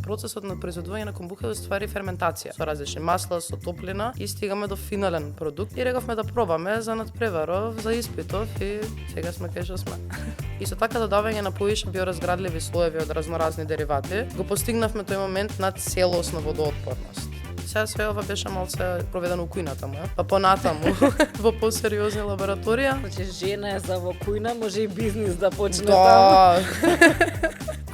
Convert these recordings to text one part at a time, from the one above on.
Процесот на произведување на комбуха е ствари ферментација со различни масла, со топлина и стигаме до финален продукт. И рековме да пробаме за надпреваров, за испитов и сега сме кај што сме. Исто така додавање на повише биоразградливи слоеви од разноразни деривати, го постигнавме тој момент на целосна водоотпорност. Сега све ова беше малце проведено у кујната му, па понатаму во посериозни лабораторија. Значи жена е за во кујна, може и бизнис да почне Да.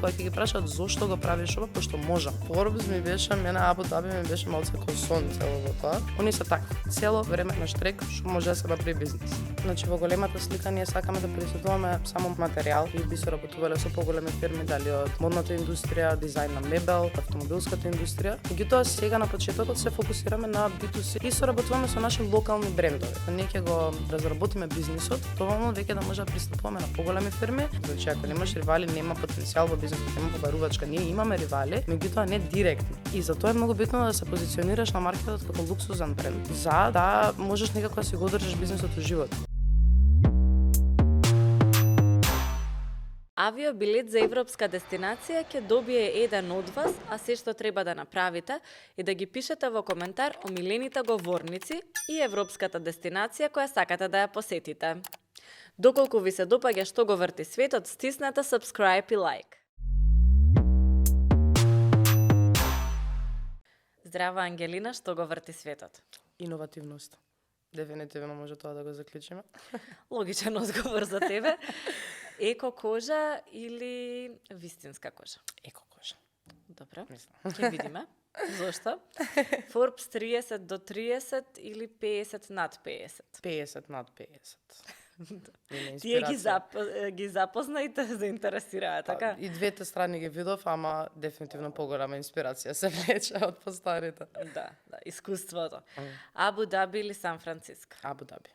Кога ќе ги прашаат зошто го правиш ова, пошто можам. Forbes ми беше, мене Абу Даби ми беше малце кој сон цело тоа. Они се така, цело време на штрек, што може да се направи бизнис. Значи во големата слика ние сакаме да произведуваме само материјал и би се работувале со поголеми фирми, дали од модната индустрија, дизајн на мебел, автомобилската индустрија. Меѓутоа сега на почетокот се фокусираме на B2C и соработуваме со наши локални брендови. Ние ќе го разработиме бизнисот, доволно веќе да може да пристапуваме на поголеми фирми. Значи ако немаш ривали, нема потенцијал во бизнисот, нема побарувачка. Ние имаме ривали, меѓутоа не директно. И затоа е многу битно да се позиционираш на маркетот како луксузен бренд, за да можеш некако да си го одржиш бизнисот во живот. Авиобилет за европска дестинација ќе добие еден од вас, а се што треба да направите е да ги пишете во коментар омилените говорници и европската дестинација која сакате да ја посетите. Доколку ви се допаѓа што го врти светот, стиснете subscribe и like. Здрава Ангелина, што го врти светот? Иновативност. Дефинитивно може тоа да го заклучиме. Логичен одговор за тебе. Еко кожа или вистинска кожа? Еко кожа. Добро, Мислам. ќе видиме. Зошто? Forbes 30 до 30 или 50 над 50? 50 над 50. Тие ги запозна и те заинтересираа, така? И двете страни ги видов, ама дефинитивно поголема инспирација се влече од постарите. Да, искуството. Абу Даби или Сан Франциско? Абу Даби.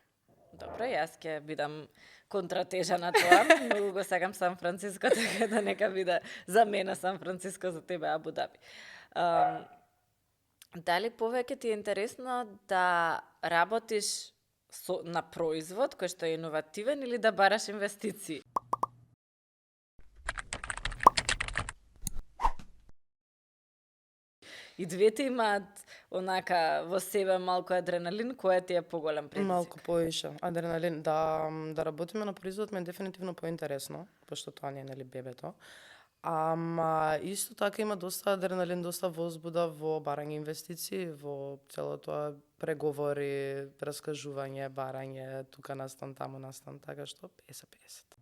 Добро, јас ќе бидам контратежа на тоа. Многу го сакам Сан Франциско, така да нека биде за мене Сан Франциско, за тебе Абу Даби. Дали повеќе ти е интересно да работиш на производ кој што е иновативен или да бараш инвестиции? И двете имаат онака во себе малку адреналин, која ти е поголем предизвик? Малку поише адреналин. Да работиме на производ ме е дефинитивно поинтересно, пошто тоа не е нели бебето. Ама исто така има доста адреналин, доста возбуда во барање инвестиции, во цело тоа преговори, раскажување, барање, тука настан, таму настан, така што 50-50.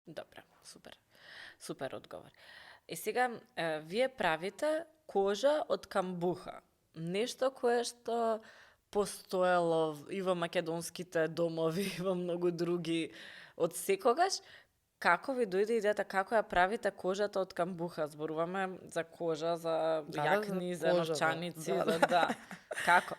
Добро, супер. Супер одговор. И сега, вие правите кожа од камбуха. Нешто кое што постоело и во македонските домови, и во многу други од секогаш. Како ви дојде идејата, како ја правите кожата од камбуха? Зборуваме за кожа, за јакни, за кожа, новчаници, да. Како?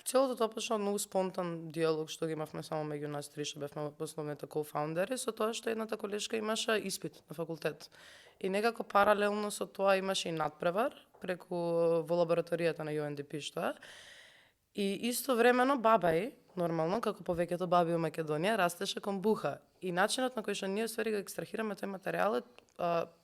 Целото тоа почна од многу спонтан диалог што ги имавме само меѓу нас три, што бевме основните co-foundери, со тоа што едната колешка имаше испит на факултет. И некако паралелно со тоа имаше и надпревар преку во лабораторијата на UNDP што е. И истовремено баба и, нормално, како повеќето баби во Македонија, растеше комбуха. И начинот на кој што ние ствари го екстрахираме тој материјал е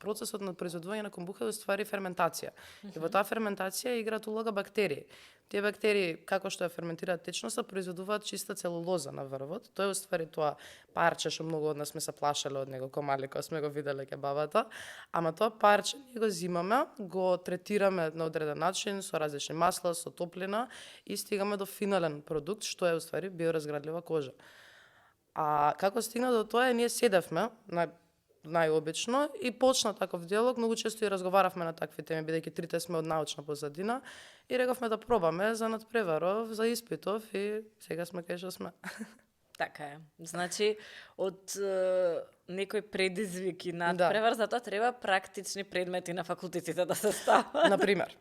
процесот на произведување на комбуха е ствари ферментација. И во таа ферментација играат улога бактерии. Тие бактерии, како што ја ферментираат течноста, произведуваат чиста целулоза на врвот. Тоа е ствари тоа парче што многу од нас сме се плашеле од него комали кога сме го виделе ке бабата. Ама тоа парче ние го зимаме, го третираме на одреден начин со различни масла, со топлина и стигаме до финален продукт што е ствари биоразградлива кожа. А како стигна до тоа, ние седевме најобично и почна таков диалог, многу често и разговаравме на такви теми, бидејќи трите сме од научна позадина и рековме да пробаме за надпреваров, за испитов и сега сме кај што сме. Така е. Значи, од некој предизвик и надпревар, затоа треба практични предмети на факултетите да се стават. Например.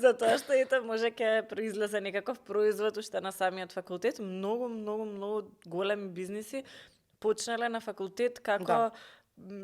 Затоа што ете може ќе произлезе некаков производ уште на самиот факултет. Многу големи бизниси почнале на факултет како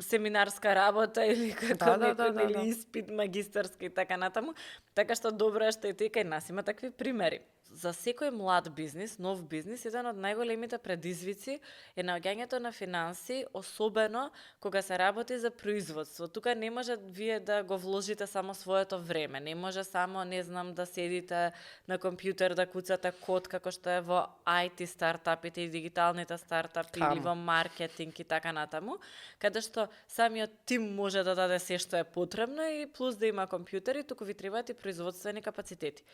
семинарска работа или како некој испит магистарски и така натаму. Така што добро е што и кај нас има такви примери. за секој млад бизнис, нов бизнис, еден од најголемите предизвици е наоѓањето на финанси, особено кога се работи за производство. Тука не може вие да го вложите само своето време, не може само, не знам, да седите на компјутер, да куцате код, како што е во IT стартапите и дигиталните стартапи или во маркетинг и така натаму, каде што самиот тим може да даде се што е потребно и плюс да има компјутери, туку ви требаат и производствени капацитети.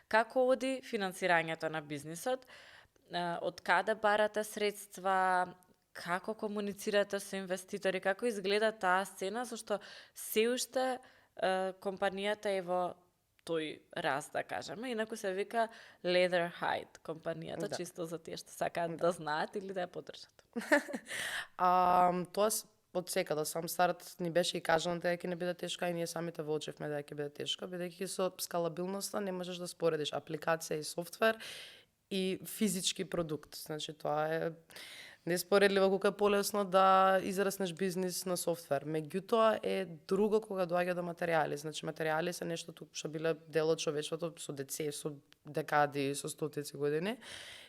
Како оди финансирањето на бизнисот? Од каде барате средства? Како комуницирате со инвеститори? Како изгледа таа сцена, зашто се уште компанијата е во тој раст, да кажеме, инаку се вика Leatherhide компанијата, чисто за тие што сакаат да знаат или да ја поддржат. Тоа од секада, сам старт ни беше и кажано дека ќе не биде тешко, и ние самите воочевме дека ќе биде тешко, бидејќи со скалабилноста не можеш да споредиш апликација и софтвер и физички продукт. Значи, тоа е неспоредливо колку е полесно да израснеш бизнис на софтвер. Меѓутоа е друго кога доаѓа до материјали. Значи, материјали се нешто што биле дел од човештвото со со декади, со стотици години.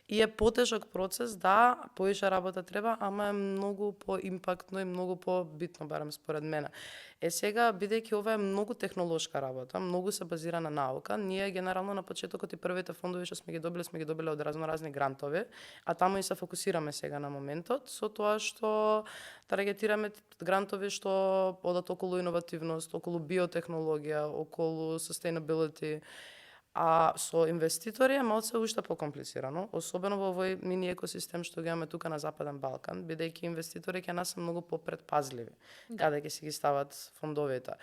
И е потежок процес, да, поише работа треба, ама е многу поимпактно и многу побитно, барем според мене. Сега, бидејќи ова е многу технолошка работа, многу се базира на наука, ние генерално на почетокот и првите фондови што сме ги добиле од разноразни грантови, а таму и се фокусираме сега на моментот, со тоа што таргетираме грантови што одат околу иновативност, околу биотехнологија, околу sustainability. А со инвеститори е малце уште покомплицирано, особено во овој мини екосистем што ги имаме тука на Западен Балкан, бидејќи инвеститори ќе нас се многу попредпазливи каде ќе си ги стават фондовите.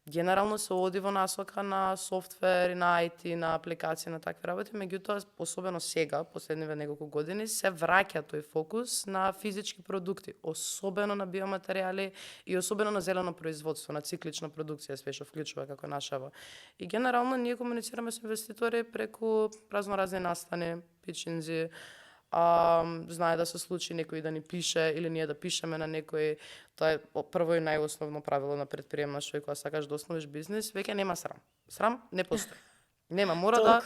Генерално се оди во насока на софтвер, на IT, на апликации, на такви работи, меѓутоа, особено сега, последниве неколку години, се враќа тој фокус на физички продукти, особено на биоматеријали и особено на зелено производство, на циклична продукција, све што вклучува како нашава. И генерално ние комуницираме со инвеститори преку разноразни настани, питчинзи, знае да се случи некој да ни пише или ние да пишеме на некој. Тоа е прво и најосновно правило на предприемач, кога сакаш да основиш бизнис, веќе нема срам. Срам не постои. Нема, мора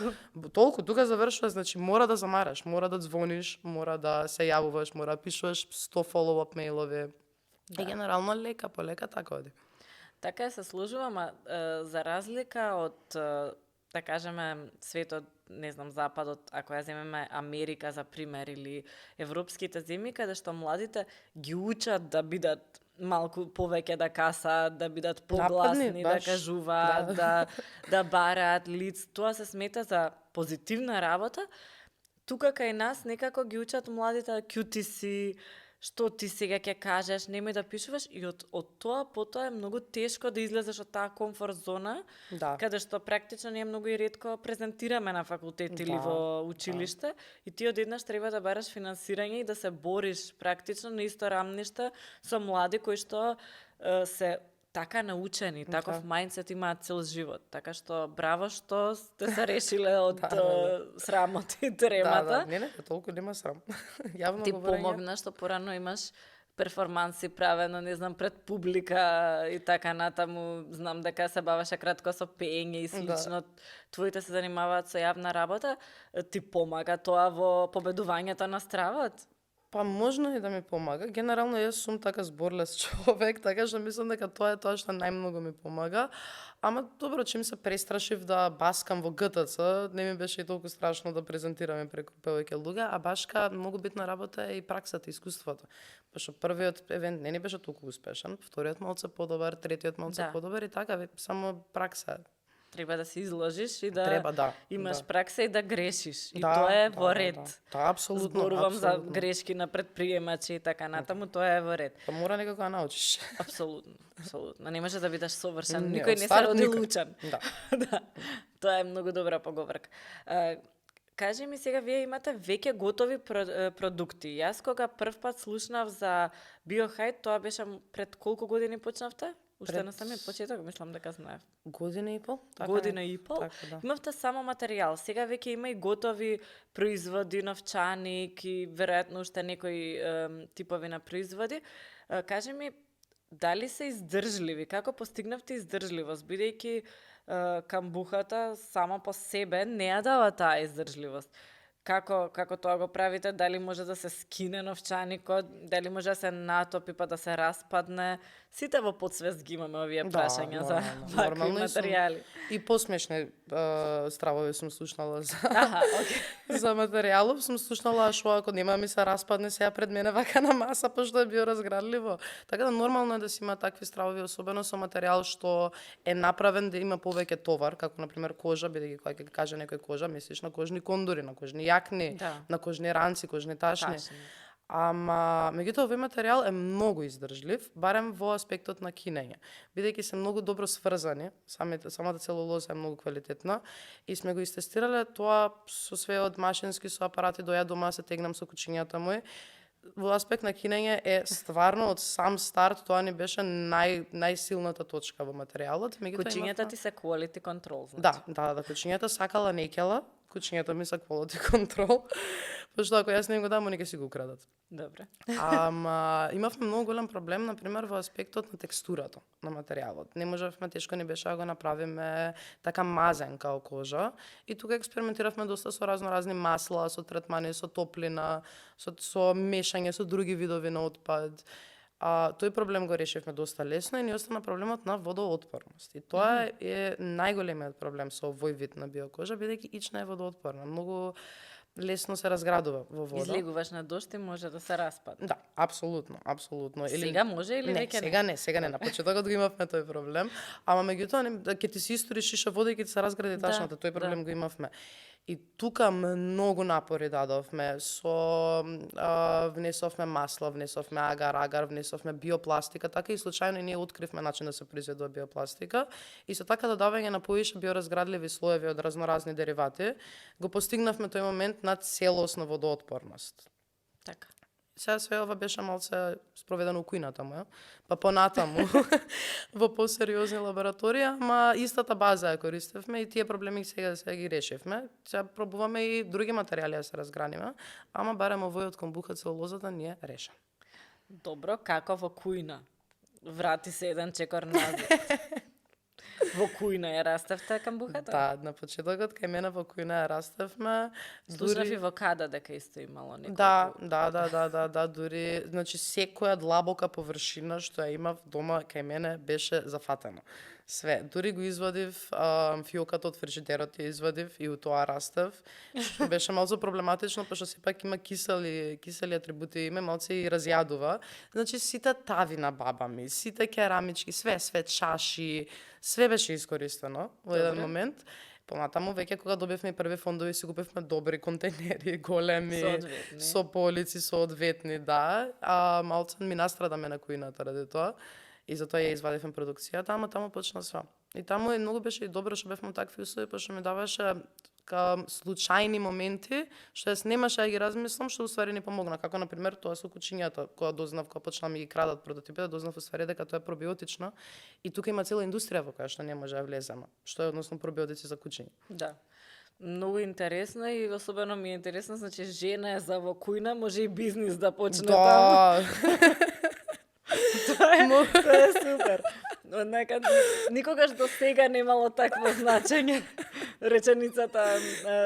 толку тука завршува, значи мора да замараш, мора да звониш, мора да се јавуваш, мора да пишуваш 100 follow-up мејлови. И генерално лека по лека така оди. Така се служува, ама за разлика од да кажеме светот, не знам, Западот, ако ја земеме Америка за пример или европските земји, каде што младите ги учат да бидат малку повеќе да касаат, да бидат погласни, да кажуваат, да бараат лиц, тоа се смета за позитивна работа. Тука кај нас некако ги учат младите кјути си, што ти сега ќе кажеш, немој да пишуваш, и од тоа потоа е многу тешко да излезеш од таа комфорт зона, каде што практично ние многу и ретко презентираме на факултет или во училиште, и ти одеднаш треба да бараш финансирање и да се бориш практично на исто рамниште со млади кои што се така научени, таков мајндсет имаат цел живот. Така што браво што сте се решиле од срамот и тремата. Не, толку нема срам. Јавно ти помогна што порано имаш перформанси правено, не знам, пред публика и така натаму. Знам дека се бавеше кратко со пеење и слично. Твоите се занимаваат со јавна работа. Ти помага тоа во победувањето на стравот? Па можно и да ми помага. Генерално јас сум така зборлес човек, така што мислам дека тоа е тоа што најмногу ми помага. Ама добро, чим се престрашив да баскам во ГТЦ, не ми беше и толку страшно да презентираме преку повеќе луѓе, а башка многу битна работа е и праксата, искуството. Пошто првиот евент не беше толку успешен, вториот малце подобар, третиот малце подобар и така, само пракса. Треба да се изложиш и да имаш пракса и да грешиш. И тоа е во ред. Апсолутно. Зборувам за грешки на предприемачи и така натаму, тоа е во ред. Па мора некако да научиш. Апсолутно, апсолутно. Не може да бидеш совршен. Никој не се роди учен. Тоа е многу добра поговорка. Кажи ми сега, вие имате веќе готови продукти. Јас кога прв пат слушнав за Biohide, тоа беше пред колку години почнавте? Уште на самиот почеток, мислам дека знаев. Година и пол. Година и пол. Имавте само материјал. Сега веќе има и готови производи, новчаник и веројатно уште некои типови на производи. Кажи ми, дали се издржливи? Како постигнавте издржливост? Бидејќи камбухата сама по себе не ја дава таа издржливост. Како тоа го правите, дали може да се скине новчаникот, дали може да се натопи па да се распадне, сите во подсвест ги имаме овие прашања за вакви материјали. И посмешни стравови сум слушнала за окей. за материјалов, сум слушнала што ако нема ми се распадне сега пред мене вака на маса, пошто е биоразградливо. Така да нормално е да си има такви стравови, особено со материјал што е направен да има повеќе товар, како на пример кожа, бидејќи кога ќе каже некој кожа, мислиш на кожни кондури, на кожни јакни, на кожни ранци, кожни ташни. Ама, меѓутоа, овој материјал е многу издржлив, барем во аспектот на кинење. Бидејќи се многу добро сврзани, самата целулоза е многу квалитетна и сме го истестирале тоа со све од машински, со апарати, до ја дома се тегнам со кучињата мои. Во аспект на кинење е стварно од сам старт тоа ни беше најсилната точка во материјалот. Кучињата ти се quality control, значи. Да, кучињата сакала некела, кучињата ми се quality control, пошто ако јас не им го дам, они ќе си го украдат. Добре. Ама имавме многу голем проблем, например, во аспектот на текстурата на материјалот. Не можевме, тешко ни беше да го направиме така мазен као кожа. И тука експериментиравме доста со разни масла, со третмани, со топлина, со мешање со други видови на отпад. Тој проблем го решивме доста лесно и ни остана проблемот на водоотпорност. И тоа е најголемиот проблем со овој вид на биокожа, бидејќи ична е водоотпорна. Многу лесно се разградува во вода. Излегуваш на дожд и може да се распадне. Да, апсолутно. Сега може или веќе не? Сега не. На почетокот го имавме тој проблем, ама меѓутоа ќе ти се истори шиша вода и ќе ти се разгради ташната, тој проблем го имавме. И тука многу напори дадовме, внесовме масло, внесовме агар, внесовме биопластика, така и случајно ние откривме начин да се произведува биопластика и со така додавање на повише биоразградливи слоеви од разноразни деривати, го постигнавме тој момент на целосна водоотпорност. Така. Сега све ова беше малце спроведено у кујната моја, па понатаму во посериозни лабораторија, ама истата база ја користевме и тие проблеми сега ги решивме. Сега пробуваме и други материјали да се разграниме, ама барем овој од камбуха целулозата ни е решен. Добро, како во кујна? Врати се еден чекор назад. Во кујна ја раставте камбухата? Да, на почетокот кај мене во кујна ја раставме. Слушнав и во када дека исто имало некој. Да, дури, значи секоја длабока површина што ја имав дома кај мене беше зафатено. Све, дури го извадив, фиоката од фрижидерот ја извадив и у тоа растав, што беше малку проблематично, пошто сепак има кисели атрибути, име малце и разјадува. Значи сите тави на баба ми, сите керамички, све чаши, све беше искористено во еден момент. Понатаму веќе кога добивме први фондови си купивме добри контейнери, големи, со полици, соодветни, да. Малце ми настрадаме на кујната ради тоа. И затоа ја извадивме продукцијата, ама таму почна све. И таму многу беше и добро што бевме такви услови, пошто ми даваше случајни моменти, што јас немаше да ги размислам, што уствари ни помогна. Како, например, тоа со кучињата, кога дознав, кога почна ми ги крадат прототипите, дознав уствари дека тоа е пробиотично. И тука има цела индустрија во која што не може да влеземе, што е односно пробиотици за кучиња. Да. Многу интересно и особено ми е интересно, значи жена е за во кујна, може и бизнис да почне таму. Тоа е супер. Однака, никогаш до сега немало такво значење. Реченицата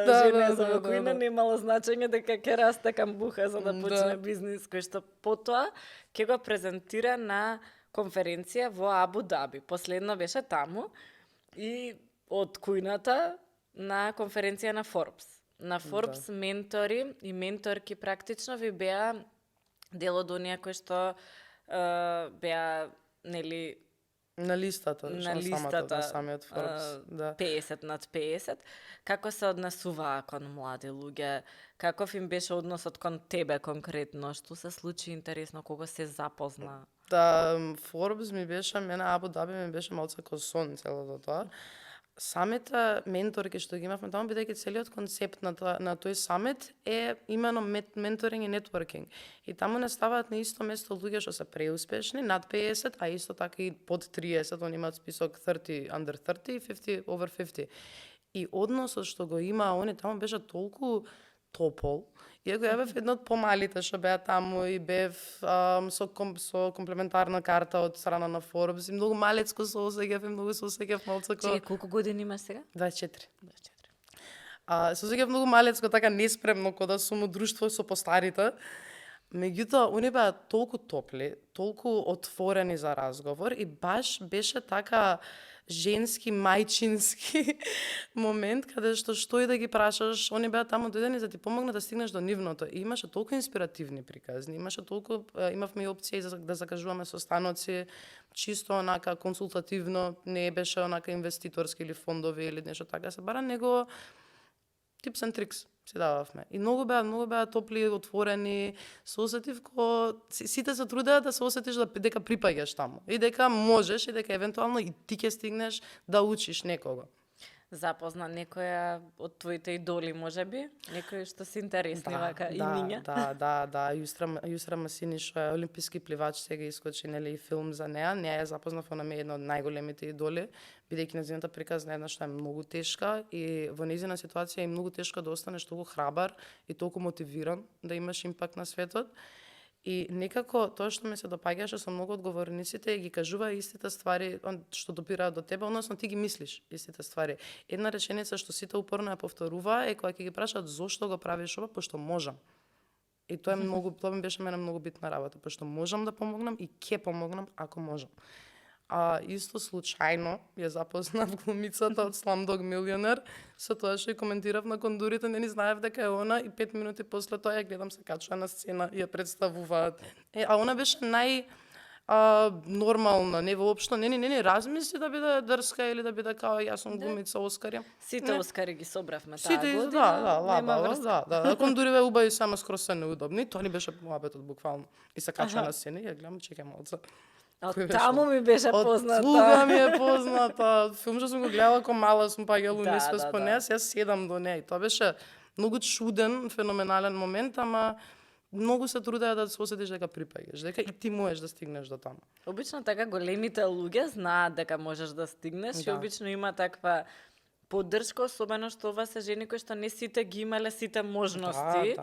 жена за во кујна немало значење дека ќе расте камбуха за да почне бизнис, кој што потоа ќе го презентира на конференција во Абу Даби. Последно беше таму и од кујната на конференција на Forbes. На Forbes ментори и менторки практично ви беа дел од оние кои што беа, нели, на листата на самиот Forbes, 50 над 50, како се однесуваа кон млади луѓе, каков им беше односот кон тебе конкретно, што се случи интересно, кога се запозна? Да, Forbes ми беше, мене Абу Даби ми беше малце ко сон целото тоа. Самите менторки што ги имавме таму, бидејќи целиот концепт на тој самит е имено менторинг и нетворкинг. И таму не ставаат на исто место луѓе што се преуспешни, над 50, а исто така и под 30, они имаат список 30, under 30 и 50, over 50. И односот што го има, они таму беше толку топол Иако ја бев една од помалите што беа таму и бев со комплементарна карта од страна на Forbes и многу малецко се осеќав и многу се осеќав малцако. Чекај, колку години имаш сега? 24. 24. Се осеќав многу малецко, така неспремно, кога да сум од друштво со постарите. Меѓутоа, они беа толку топли, толку отворени за разговор и баш беше така женски, мајчински момент, каде што и да ги прашаш, они беа таму дојдени за да ти помогнат да стигнеш до нивното. И имаше толку инспиративни приказни, имавме и опција да закажуваме состаноци, чисто онака консултативно, не беше онака инвеститорски или фондови или нешто така се бара, него tips and tricks си дававме. И многу беа топли, отворени, се осетив сите се трудеа да се осетиш дека припаѓаш таму. И дека можеш, и дека евентуално и ти ќе стигнеш да учиш некого. Запозна некоја од твоите идоли, можеби? Некој што се интересни вака имиња? Да. Јусра Масини, што е олимписки пливач, сега искочи, нели, и филм за неа. Неа ја запознав, она ми е една од најголемите идоли, бидејќи нејзината приказна една што е многу тешка и во нејзина ситуација е многу тешко да останеш толку храбар и толку мотивиран да имаш импакт на светот. И некако тоа што ми се допаѓаше со многу од говорниците ги кажува истите ствари што допираат до тебе, односно ти ги мислиш истите ствари. Една реченица што сите упорно ја повторува е кога ќе ги прашаат зошто го правиш ова, пошто можам. И тоа ми беше мене многу битна работа, пошто можам да помогнам и ќе помогнам ако можам. Исто случајно ја запознав глумицата од Slumdog Millionaire, со тоа што ја коментирав на кондурите, не ни знаев дека е она и 5 минути после тоа ја гледам се качува на сцена и ја представуваат. Она беше нормална, не воопшто, не размисли да биде дрска или да биде као јас сум глумица Оскари. Сите Оскари ги собравме таа Сите, година. лабаво, кондуриве убави само скроз се неудобни, тоа ни беше муабетот буквално. И се качува на сцена и ја гледам, чекај малце. Од таму ми беше позната. Од слуга ми е позната. Филм што сум го гледала ко мала, сум паѓала унесвес по неа, сега седам до неа. И тоа беше многу чуден, феноменален момент, ама многу се трудеа да се осетиш дека припаѓаш, дека и ти можеш да стигнеш до таму. Обично така големите луѓе знаат дека можеш да стигнеш и обично има таква поддршка, особено што ова се жени кои што не сите ги имале сите можности,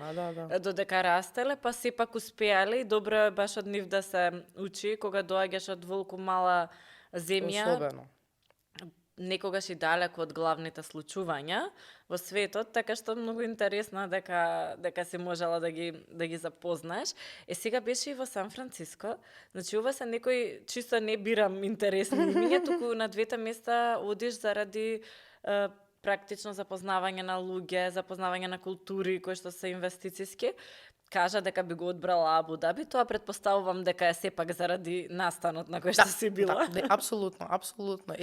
додека растеле, па сепак успеале и добро е баш од нив да се учи, кога доаѓаш од волку мала земја. Особено. Некогаш и далеко од главните случувања во светот, така што многу интересно дека си можела да ги запознаеш. Сега беше и во Сан Франциско, значи ова се некои, чисто не бирам интересни имиња, туку на двете места одиш заради практично запознавање на луѓе, запознавање на култури кои што се инвестициски. Кажа дека би го одбрала Абу Даби, тоа претпоставувам дека е сепак заради настанот на кој што си била. Апсолутно.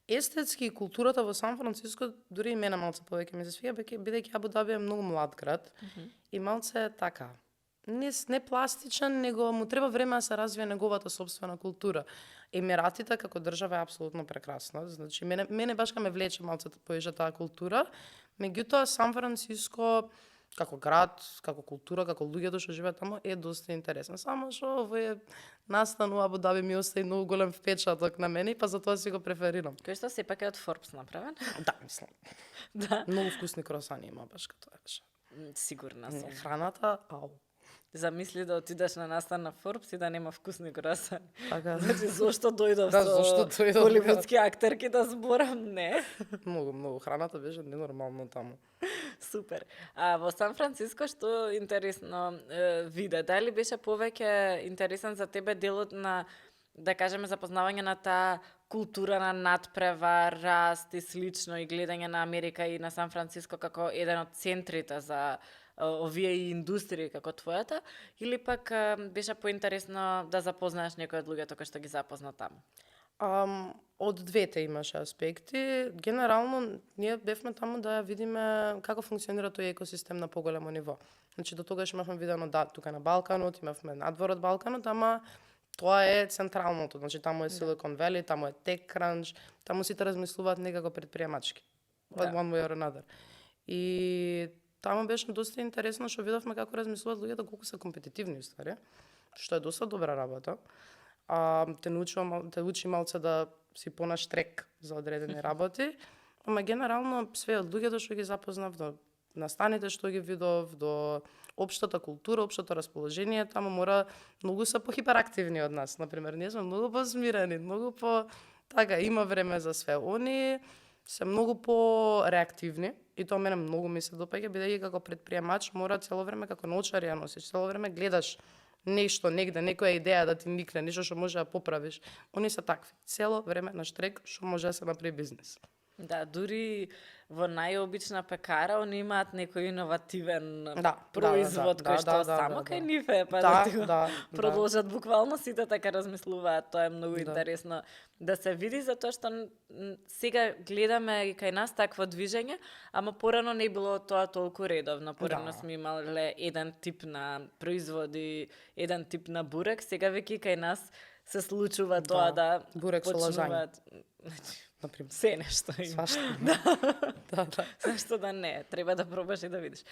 Естетски културата во Сан Франциско дури и мене малце повеќе ми се свија, бидејќи Абу Даби е многу млад град и малце е така. Не пластичен, него му треба време да се развие неговата сопствена култура. Емиратите како држава е апсолутно прекрасна, значи мене башка ме влече малце повеќе таа култура, меѓутоа Сан Франциско како град, како култура, како луѓето што живеат таму е доста интересно. Само што овој настан у Абу Даби ми остави многу голем впечаток на мене и па затоа си го преферирам. Кој што сепак е од Forbes направен? Да, мислам. Да. Многу вкусни кросани има баш като беше. Сигурна сум. Храната, ау. Замисли да отидеш на настан на Forbes и да нема вкусни кросани. Така. Значи, зошто дојдов со холивудски актерки да зборам? Не. Многу. Храната беше ненормално таму. Супер. А во Сан Франциско што интересно виде? Дали беше повеќе интересен за тебе делот на, да кажеме, запознавање на таа култура на надпревар, раст и слично и гледање на Америка и на Сан Франциско како еден од центрите за овие и индустрии како твојата, или пак беше поинтересно да запознаеш некој од луѓето кои што ги запозна таму? Од двете имаше аспекти. Генерално, ние бевме таму да видиме како функционира тој екосистем на поголемо ниво. Значи, до тогаш имавме видено тука на Балканот, имавме надвор од Балканот, ама тоа е централното. Значи, таму е Silicon Valley, таму е TechCrunch, таму сите размислуваат некако предприемачки. One way or another. И таму беше доста интересно што видовме како размислуваат луѓето, колку се компетитивни уствари, што е доста добра работа. Те учи малце да си понаштрек за одредени работи, ама генерално све од луѓето што ги запознав до настаните што ги видов, до општата култура, општото расположение, таму мора многу се похиперактивни од нас, например. Ние сме многу посмирени, многу по така има време за све. Они се многу по-реактивни и тоа мене многу ми се допаѓа, бидејќи како предприемач мора цело време како научар ја носиш, цело време гледаш нешто негде, некоја идеја да ти никне, нешто што може да поправиш. Они се такви, цело време на штрек што може да се направи бизнис. Да, дури во најобична пекара они имаат некој иновативен Да, производ да, кој да, што да, само да, кај да. нив е, па Да, да ти го да, продолжат буквално сите така размислуваат. Тоа е многу Да. интересно да се види затоа што сега гледаме и кај нас такво движење, ама порано не било тоа толку редовно. Порано Да. сме имале еден тип на производи, еден тип на бурек, сега веќе кај нас се случува тоа да бурек со лазања. Значи, Например. се нешто има. Свашта. Да, да. Зашто да не? Треба да пробаш и да видиш.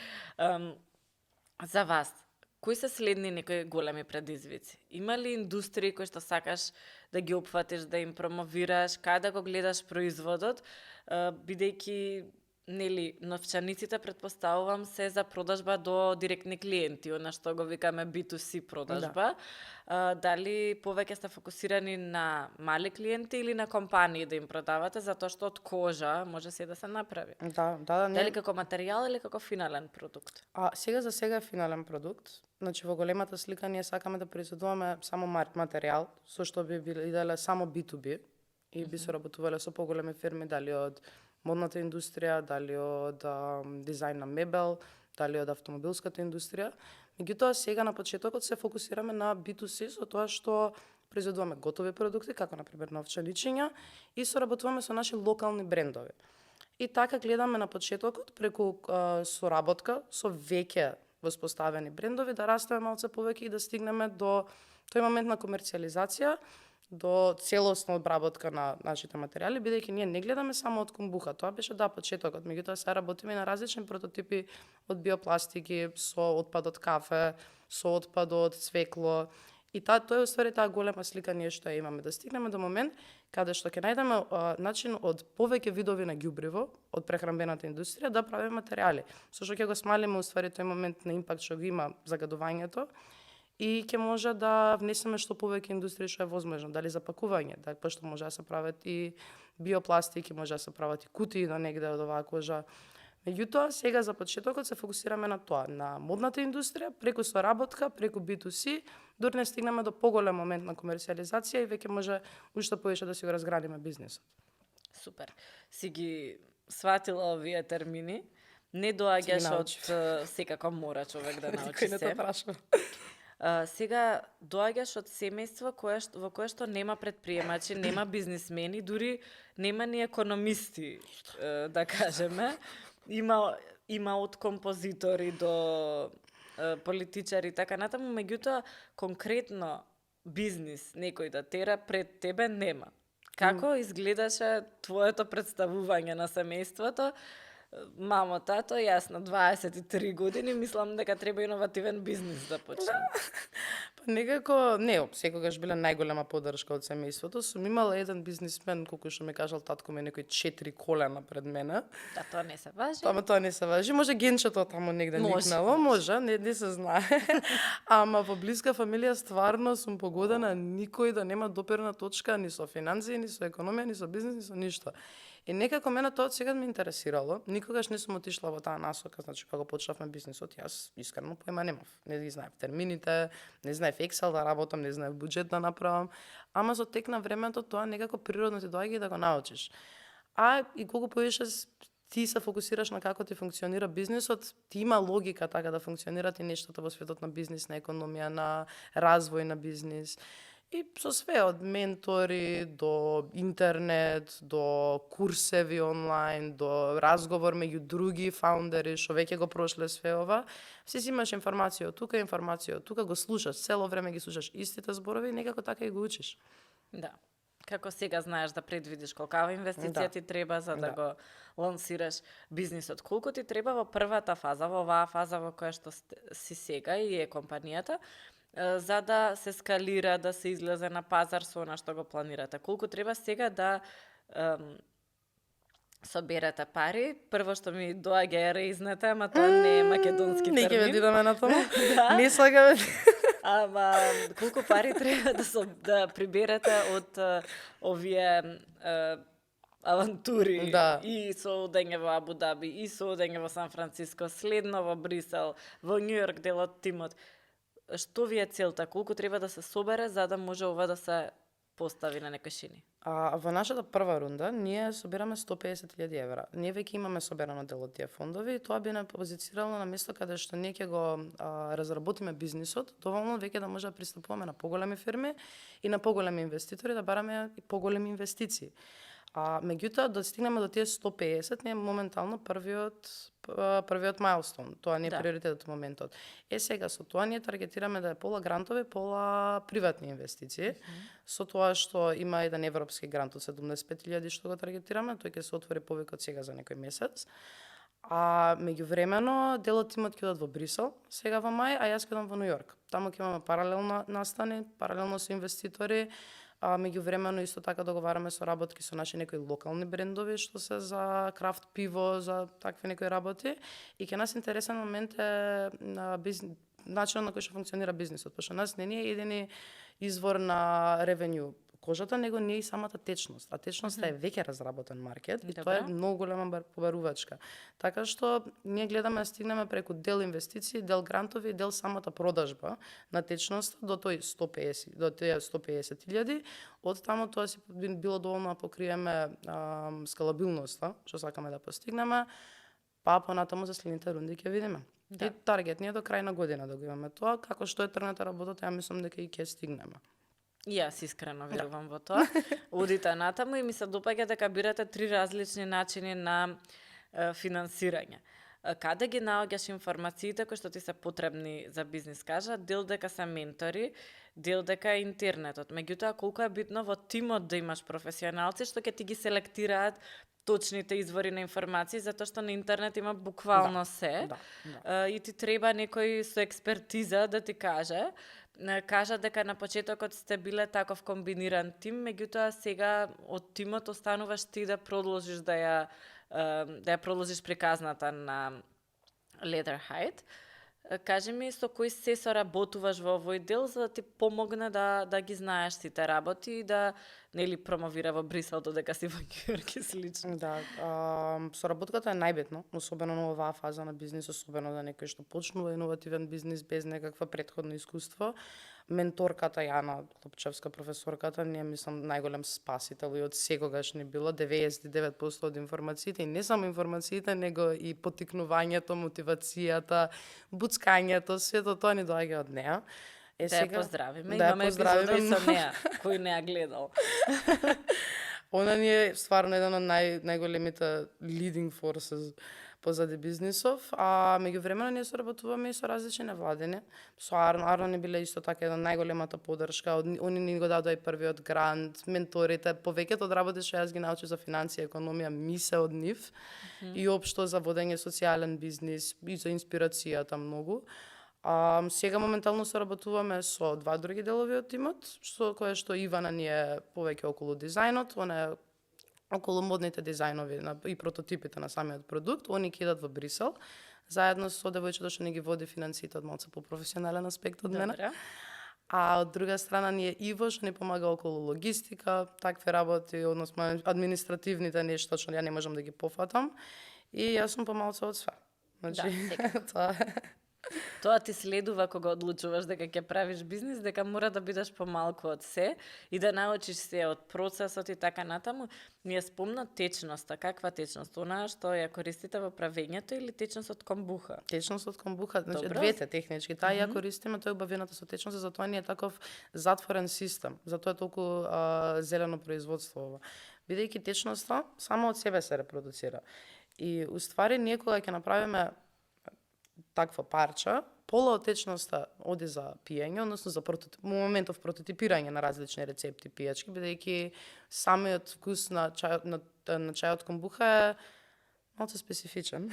За вас, кои се следни некои големи предизвици? Има ли индустрии кои што сакаш да ги опфатиш, да им промовираш, каде да го гледаш производот, бидејќи нели новчаниците претпоставувам се за продажба до директни клиенти, она што го викаме B2C продажба. Дали повеќе сте фокусирани на мали клиенти или на компании да им продавате, затоа што од кожа може се да се направи? Да, Дали како материјал или како финален продукт? Сега за сега е финален продукт. Значи во големата слика ние сакаме да произведуваме само материјал, со што би биле само B2B и би соработувале со поголеми фирми, дали од модната индустрија, дали од дизајн на мебел, дали од автомобилската индустрија. Меѓутоа сега на почетокот се фокусираме на B2C со тоа што произведуваме готови продукти, како например новчаничиња, и соработуваме со наши локални брендови. И така гледаме на почетокот преку соработка со веќе воспоставени брендови да растеме малце повеќе и да стигнеме до тој момент на комерцијализација, до целосна обработка на нашите материјали, бидејќи ние не гледаме само од комбуха. Тоа беше почетокот, меѓутоа се работиме на различни прототипи од биопластики, со отпад од кафе, со отпад од цвекло. И тоа е уствари таа голема слика ние што ја имаме, да стигнеме до момент каде што ќе најдеме начин од повеќе видови на ѓубриво од прехранбената индустрија да правиме материјали, со што ќе го смалиме уствари тој момент на импакт што го има загадувањето и ќе може да внесеме што повеќе индустрија што е возможно, дали запакување, да пошто може да се прават и биопластики, може да се прават и кутии до негде од оваа кожа. Меѓутоа, сега за почетокот се фокусираме на тоа, на модната индустрија, преку соработка, преку B2C, дури не стигнеме до поголем момент на комерцијализација и веќе може уште повеќе да си го разградиме бизнисот. Супер. Си ги сватила овие термини. Не доаѓаш од секако мора човек да научи Никој не се. те прашува. Сега доаѓаш од семејство во кое што нема предприемачи, нема бизнисмени, дури нема ни економисти, да кажеме. Има од композитори до политичари така натаму, меѓутоа конкретно бизнис некој да тера пред тебе нема. Како изгледаше твоето представување на семејството? Мамо, тато, јас на 23 години мислам дека треба иновативен бизнис да почнем. Па некако, не, секогаш биле најголема поддршка од семејството. Сум имала еден бизнисмен, колку што ми кажал татко ми, некои 4 колена пред мене. Да, тоа не се важи. Ама тоа не се важи. Може генчето таму негде никнало, може, не се знае. Ама во блиска фамилија стварно сум погодена никој да нема доперна точка ни со финансии, ни со економија, ни со бизнис, ни со ништо. И некако мене тоа сега ме интересирало. Никогаш не сум отишла во таа насока, значи кога почнавме бизнисот, јас искрено поема немав. Не ги знаев термините, не знаев Excel да работам, не знаев буџет да направам, ама со тек на времето тоа некако природно ти доаѓа и да го научиш. И колку повеќе ти се фокусираш на како ти функционира бизнисот, ти има логика така да функционират и нештата во светот на бизнис, на економија, на развој на бизнис. И со све, од ментори, до интернет, до курсеви онлайн, до разговор меѓу други фаундери, што веќе го прошле све ова, си имаш информација од тука, го слушаш, цело време ги слушаш истите зборови и некако така и го учиш. Да. Како сега знаеш да предвидиш колкава инвестиција ти треба за да го лансираш бизнисот. Колку ти треба во првата фаза, во оваа фаза во која што си сега и е компанијата, за да се скалира, да се излезе на пазар со она што го планирате. Колку треба сега да соберете пари, прво што ми доаѓа е резнете, ама тоа не е македонски Не ќе термин. ведираме на тоа. Да. Не слагаме. Ама колку пари треба да приберете од овие авантури Да. и со одење во Абу Даби, и со одење во Сан Франциско, следно во Брисел, во Њу Јорк делот тимот. Што ви е целта? Колку треба да се собере за да може ова да се постави на некои шини? Во нашата прва рунда ние собираме 150.000 евра. Ние веќе имаме соберано дел од тие фондови и тоа би не позицирало на место каде што ние ќе го разработиме бизнисот, доволно веќе да може да пристапуваме на поголеми фирми и на поголеми инвеститори да бараме и поголеми инвестиции. Меѓутоа, да стигнеме до тие 150, не е моментално првиот мајлстон. Тоа не е приоритетот во моментот. Сега, со тоа ние таргетираме да е пола грантови, пола приватни инвестиции. Со тоа што има еден европски грант од 75.000 што го таргетираме, тој ќе се отвори повеќе од сега за некој месец. Меѓувремено, дел од тимот ќе одат во Брисел, сега во мај, а јас ќе одам во Њу Јорк. Таму ќе имаме паралелно настани, паралелно со инвеститори, меѓувремено исто така договараме со работки со наши некои локални брендови што се за крафт пиво, за такви некои работи и ќе нас интересен момент е начинот на кој што функционира бизнисот, пошто нас не е едини извор на ревенју кожата, него не е и самата течност. А течноста е веќе разработен маркет и тоа е многу голема побарувачка. Така што ние гледаме да стигнеме преку дел инвестиции, дел грантови, дел самата продажба на течноста до тој 150, до тие 150.000. Од таму тоа си било доволно да покриеме скалабилноста, што сакаме да постигнеме, па понатаму за следните рунди ќе видиме. И таргет ние до крај на година да го имаме тоа, како што е тргната работата, ја мислам дека и ќе стигнеме. И јас искрено верувам во тоа. Одите натаму и ми се допаѓа дека бирате 3 различни начини на финансирање. Каде ги наоѓаш информациите кои што ти се потребни за бизнис? Кажа, дел дека се ментори, дел дека е интернетот. Меѓутоа, колку е битно во тимот да имаш професионалци што ќе ти ги селектираат точните извори на информации, затоа што на интернет има буквално се. И ти треба некој со експертиза да ти кажа дека на почетокот сте биле таков комбиниран тим, меѓутоа сега од тимот остануваш ти да продолжиш да ја продолжиш приказната на Leatherhide. Кажи ми со кој се соработуваш во овој дел за да ти помогне да ги знаеш сите работи и да нели промовира во Брисел додека си во Њу Јорк и слично. Да, соработката е најбитно, особено на оваа фаза на бизнис, особено за некој што почнува иновативен бизнис без некаква претходно искуство. Менторката Јана Лопчевска, професорката, не мислам најголем спасител и од секогаш не било 99% од информациите, и не само информациите, него и поттикнувањето, мотивацијата, буцкањето, сето тоа ни доаѓа од неа. Да ја поздравиме, имаме епизода и со неа, кој не ја гледал. Она ни е стварно еден од најголемите leading forces позади бизнисов, а меѓувремено ние соработуваме и со различни невладини. Со Арно не биле исто така една најголемата поддршка, они ни го дадоа и првиот грант, менторите, повеќето од работи што јас ги научив за финансија, економија, ми се од нив, и општо за водење социјален бизнис и за инспирацијата многу. Сега моментално соработуваме со 2 други делови од тимот, кое што Ивана ни е повеќе околу дизајнот, она е околу модните дизајнови и прототипите на самиот продукт. Они ќе идат во Брисел, заедно со девојчето што ни ги води финансиите од малку по-професионален аспект од мене. А од друга страна ни е Иво што ни помага околу логистика, такви работи, односно административните нешта што ја не можам да ги пофатам. И јас сум помалку од све. Значи, тоа Тоа ти следува кога одлучуваш дека ќе правиш бизнис, дека мора да бидеш помалку од се и да научиш се од процесот и така натаму. Ми е спомна течноста. Каква течност? Она што ја користите во правењето или течност од комбуха? Течност од комбуха, значи двете технички. Таа ја користиме, тоа е убавената со течност, затоа ни е таков затворен систем. Затоа е толку зелено производство ова. Бидејќи течноста само од себе се репродуцира. И уствари ние кога ќе направиме таква парча, пола од течноста оди за пиење, односно за моментов прототипирање на различни рецепти пијачки, бидејќи самиот вкус на чајот комбуха е малку специфичен.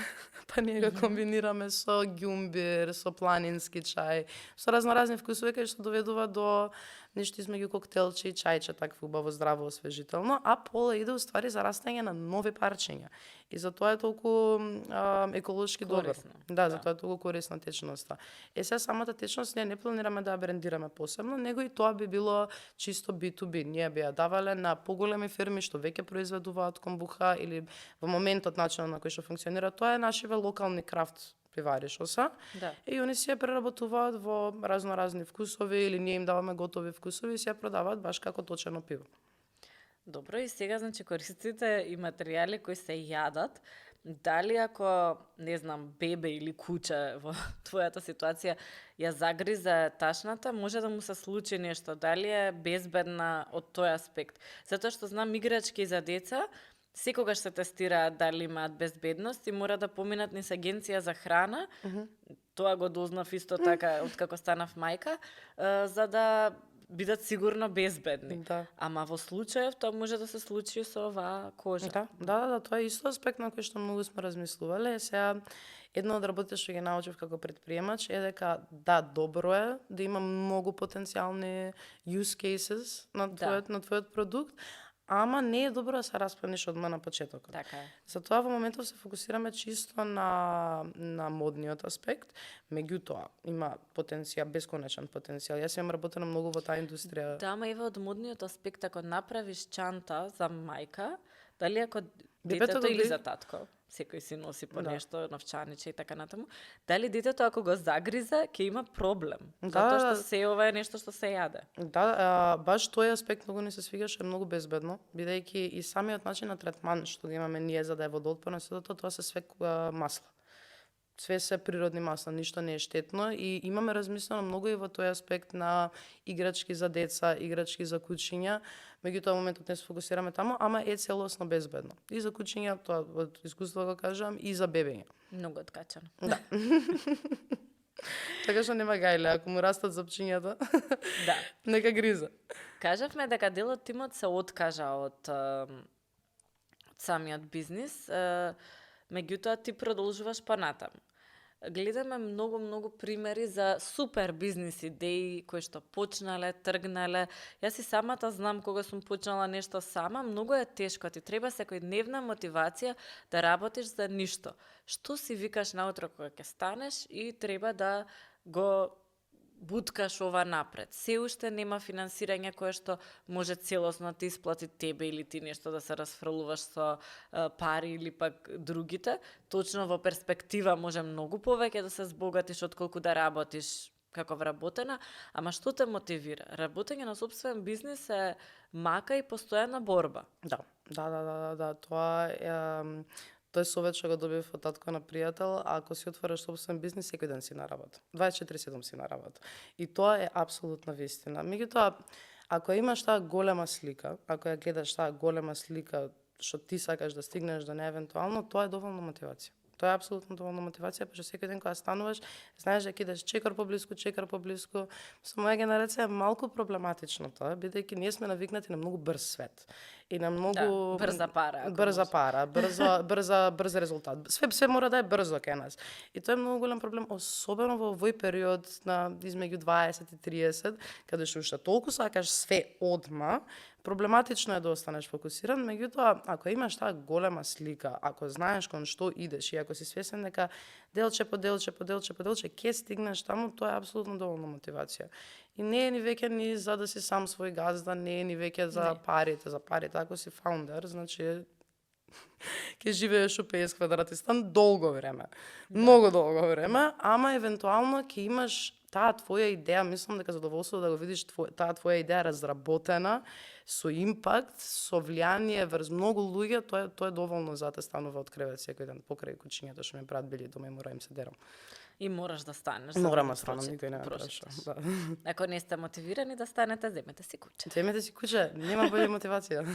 Па ние го комбинираме со ѓумбир, со планински чај, со разноразни вкусови кои што доведува до нешто измеѓу коктелче и чајче, такво убаво, здраво, освежително, а пола иде уствари за растање на нови парчиња. И затоа е толку еколошки добро. Корисно, Да, затоа е толку корисна течноста. Сега самата течност ние не планираме да ја брендираме посебно, него и тоа би било чисто B2B. Ние би ја давале на поголеми фирми што веќе произведуваат комбуха или во моментот начинот на кој што функционира, тоа е нашиве локални крафт пивари што се. Да. И они си ја преработуваат во разноразни вкусови или ние им даваме готови вкусови и си ја продаваат баш како точено пиво. Добро, и сега, значи, користите и материјали кои се јадат, дали ако, не знам, бебе или куче во твојата ситуација ја загриза ташната, може да му се случи нешто, дали е безбедна од тој аспект? Затоа што знам играчки за деца, секогаш се тестираат дали имаат безбедност и мора да поминат низ агенција за храна, тоа го дознав исто така откако станав мајка, за да бидат сигурно безбедни. Да. Ама во случаев тоа може да се случи со оваа кожа. Да, тоа е исто аспект на кој што многу сме размислувале. Сега, едно од работите што ги научив како предприемач е дека да, добро е да има многу потенцијални use cases на твојот продукт, ама не е добро да се расплениш одма на почетокот. Така е. Затоа во моментов се фокусираме чисто на модниот аспект, меѓутоа има бесконечен потенцијал. Јас имам работено многу во таа индустрија. Да, ама ева од модниот аспект, ако направиш чанта за мајка, дали ако Бебето детето го или би- за татко, секој си носи по Да. нешто, новчаниче и така натаму, дали детето ако го загриза, ќе има проблем. Да, Затоа што да. се ова е нешто што се јаде. Да, баш тој аспект многу ни се свигаше, многу безбедно, бидејќи и самиот начин на третман што го имаме ние за да е водоотпорно, тоа се све масла. Све се природни масла, ништо не е штетно и имаме размислено многу и во тој аспект на играчки за деца, играчки за кучиња, меѓутоа во моментот не се фокусираме таму, ама е целосно безбедно. И за кучиња, тоа од искуство го кажам, и за бебење. Многу откачано. Да. Така што нема гајле, ако му растат запчињата, Да. нека гриза. Кажавме дека дел од тимот се откажа од самиот бизнис, меѓутоа ти продолжуваш понатаму. Гледаме многу примери за супер бизнис идеи кои што почнале, тргнале. Јас и самата знам кога сум почнала нешто сама, многу е тешко, ти треба секојдневна мотивација да работиш за ништо. Што си викаш наутро кога ќе станеш и треба да го буткаш ова напред. Се уште нема финансирање кое што може целосно ти исплати тебе или ти нешто да се расфрлуваш со пари или пак другите. Точно во перспектива може многу повеќе да се збогатиш отколку да работиш како вработена, ама што те мотивира? Работење на сопствен бизнис е мака и постојана борба. Да. Тој совет што го добив од татко на пријател, ако си отвориш собствен бизнис, секој ден си на работа. 24/7 си на работа. И тоа е апсолутна вистина. Меѓутоа, ако имаш таа голема слика, ако ја гледаш таа голема слика што ти сакаш да стигнеш до неа евентуално, тоа е доволно мотивација. Тоа е апсолутно доволно мотивација, пошто секој ден кога стануваш, знаеш дека идеш чекар поблиску. Со моја генерација е малку проблематично тоа, бидејќи ние сме навикнати на многу брз свет и на многу брза пара. Брз резултат. Све мора да е брзо кај нас. И тоа е многу голем проблем, особено во овој период на измеѓу 20 и 30, каде што уште толку сакаш све одма. Проблематично е да останеш фокусиран, меѓутоа, ако имаш таа голема слика, ако знаеш кон што идеш и ако си свесен дека делче по делче ќе стигнеш таму, тоа е апсолутно доволно мотивација. И не е ни веќе ни за да си сам свој газда, не е ни веќе за парите. Ако си фаундер, значи ќе живееш у 50 квадрати стан долго време. Многу долго време, ама евентуално ќе имаш таа твоја идеја, мислам дека задоволство да го видиш таа твоја идеја разработена, со импакт, со влијание врз многу луѓе, тоа е доволно за да те станува од кревет секој ден покрај кучињата што ми прават били дома и мора им се дерам. И мораш да станеш. Морам да станам, никој не ме праша. Да. Ако не сте мотивирани да станете, земете си куче. Земете си куче, нема болја мотивација.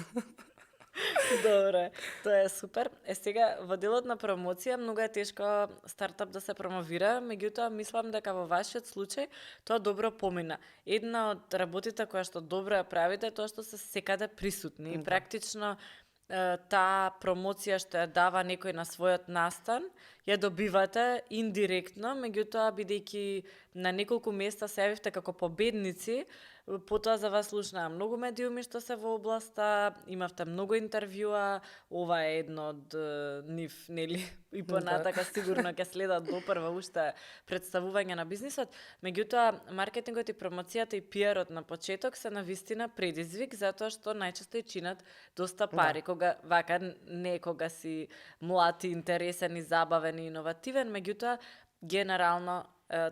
Добре, тоа е супер. Сега, во делот на промоција, многу е тешко стартап да се промовира, меѓутоа мислам дека во вашиот случај тоа добро помина. Една од работите која што добро ја правите е тоа што се секаде присутни и практично таа промоција што ја дава некој на својот настан ја добивате индиректно, меѓутоа бидејќи на неколку места се јавивте како победници, потоа за вас слушнаа многу медиуми што се во областа, имавте многу интервјуа, ова е едно од нив, нели, и понатака сигурно ќе следат допрва уште представување на бизнисот, меѓутоа маркетингот и промоцијата и пиарот на почеток се навистина предизвик, затоа што најчесто и чинат доста пари, кога вака не кога си млад и интересен и забавен и иновативен, меѓутоа генерално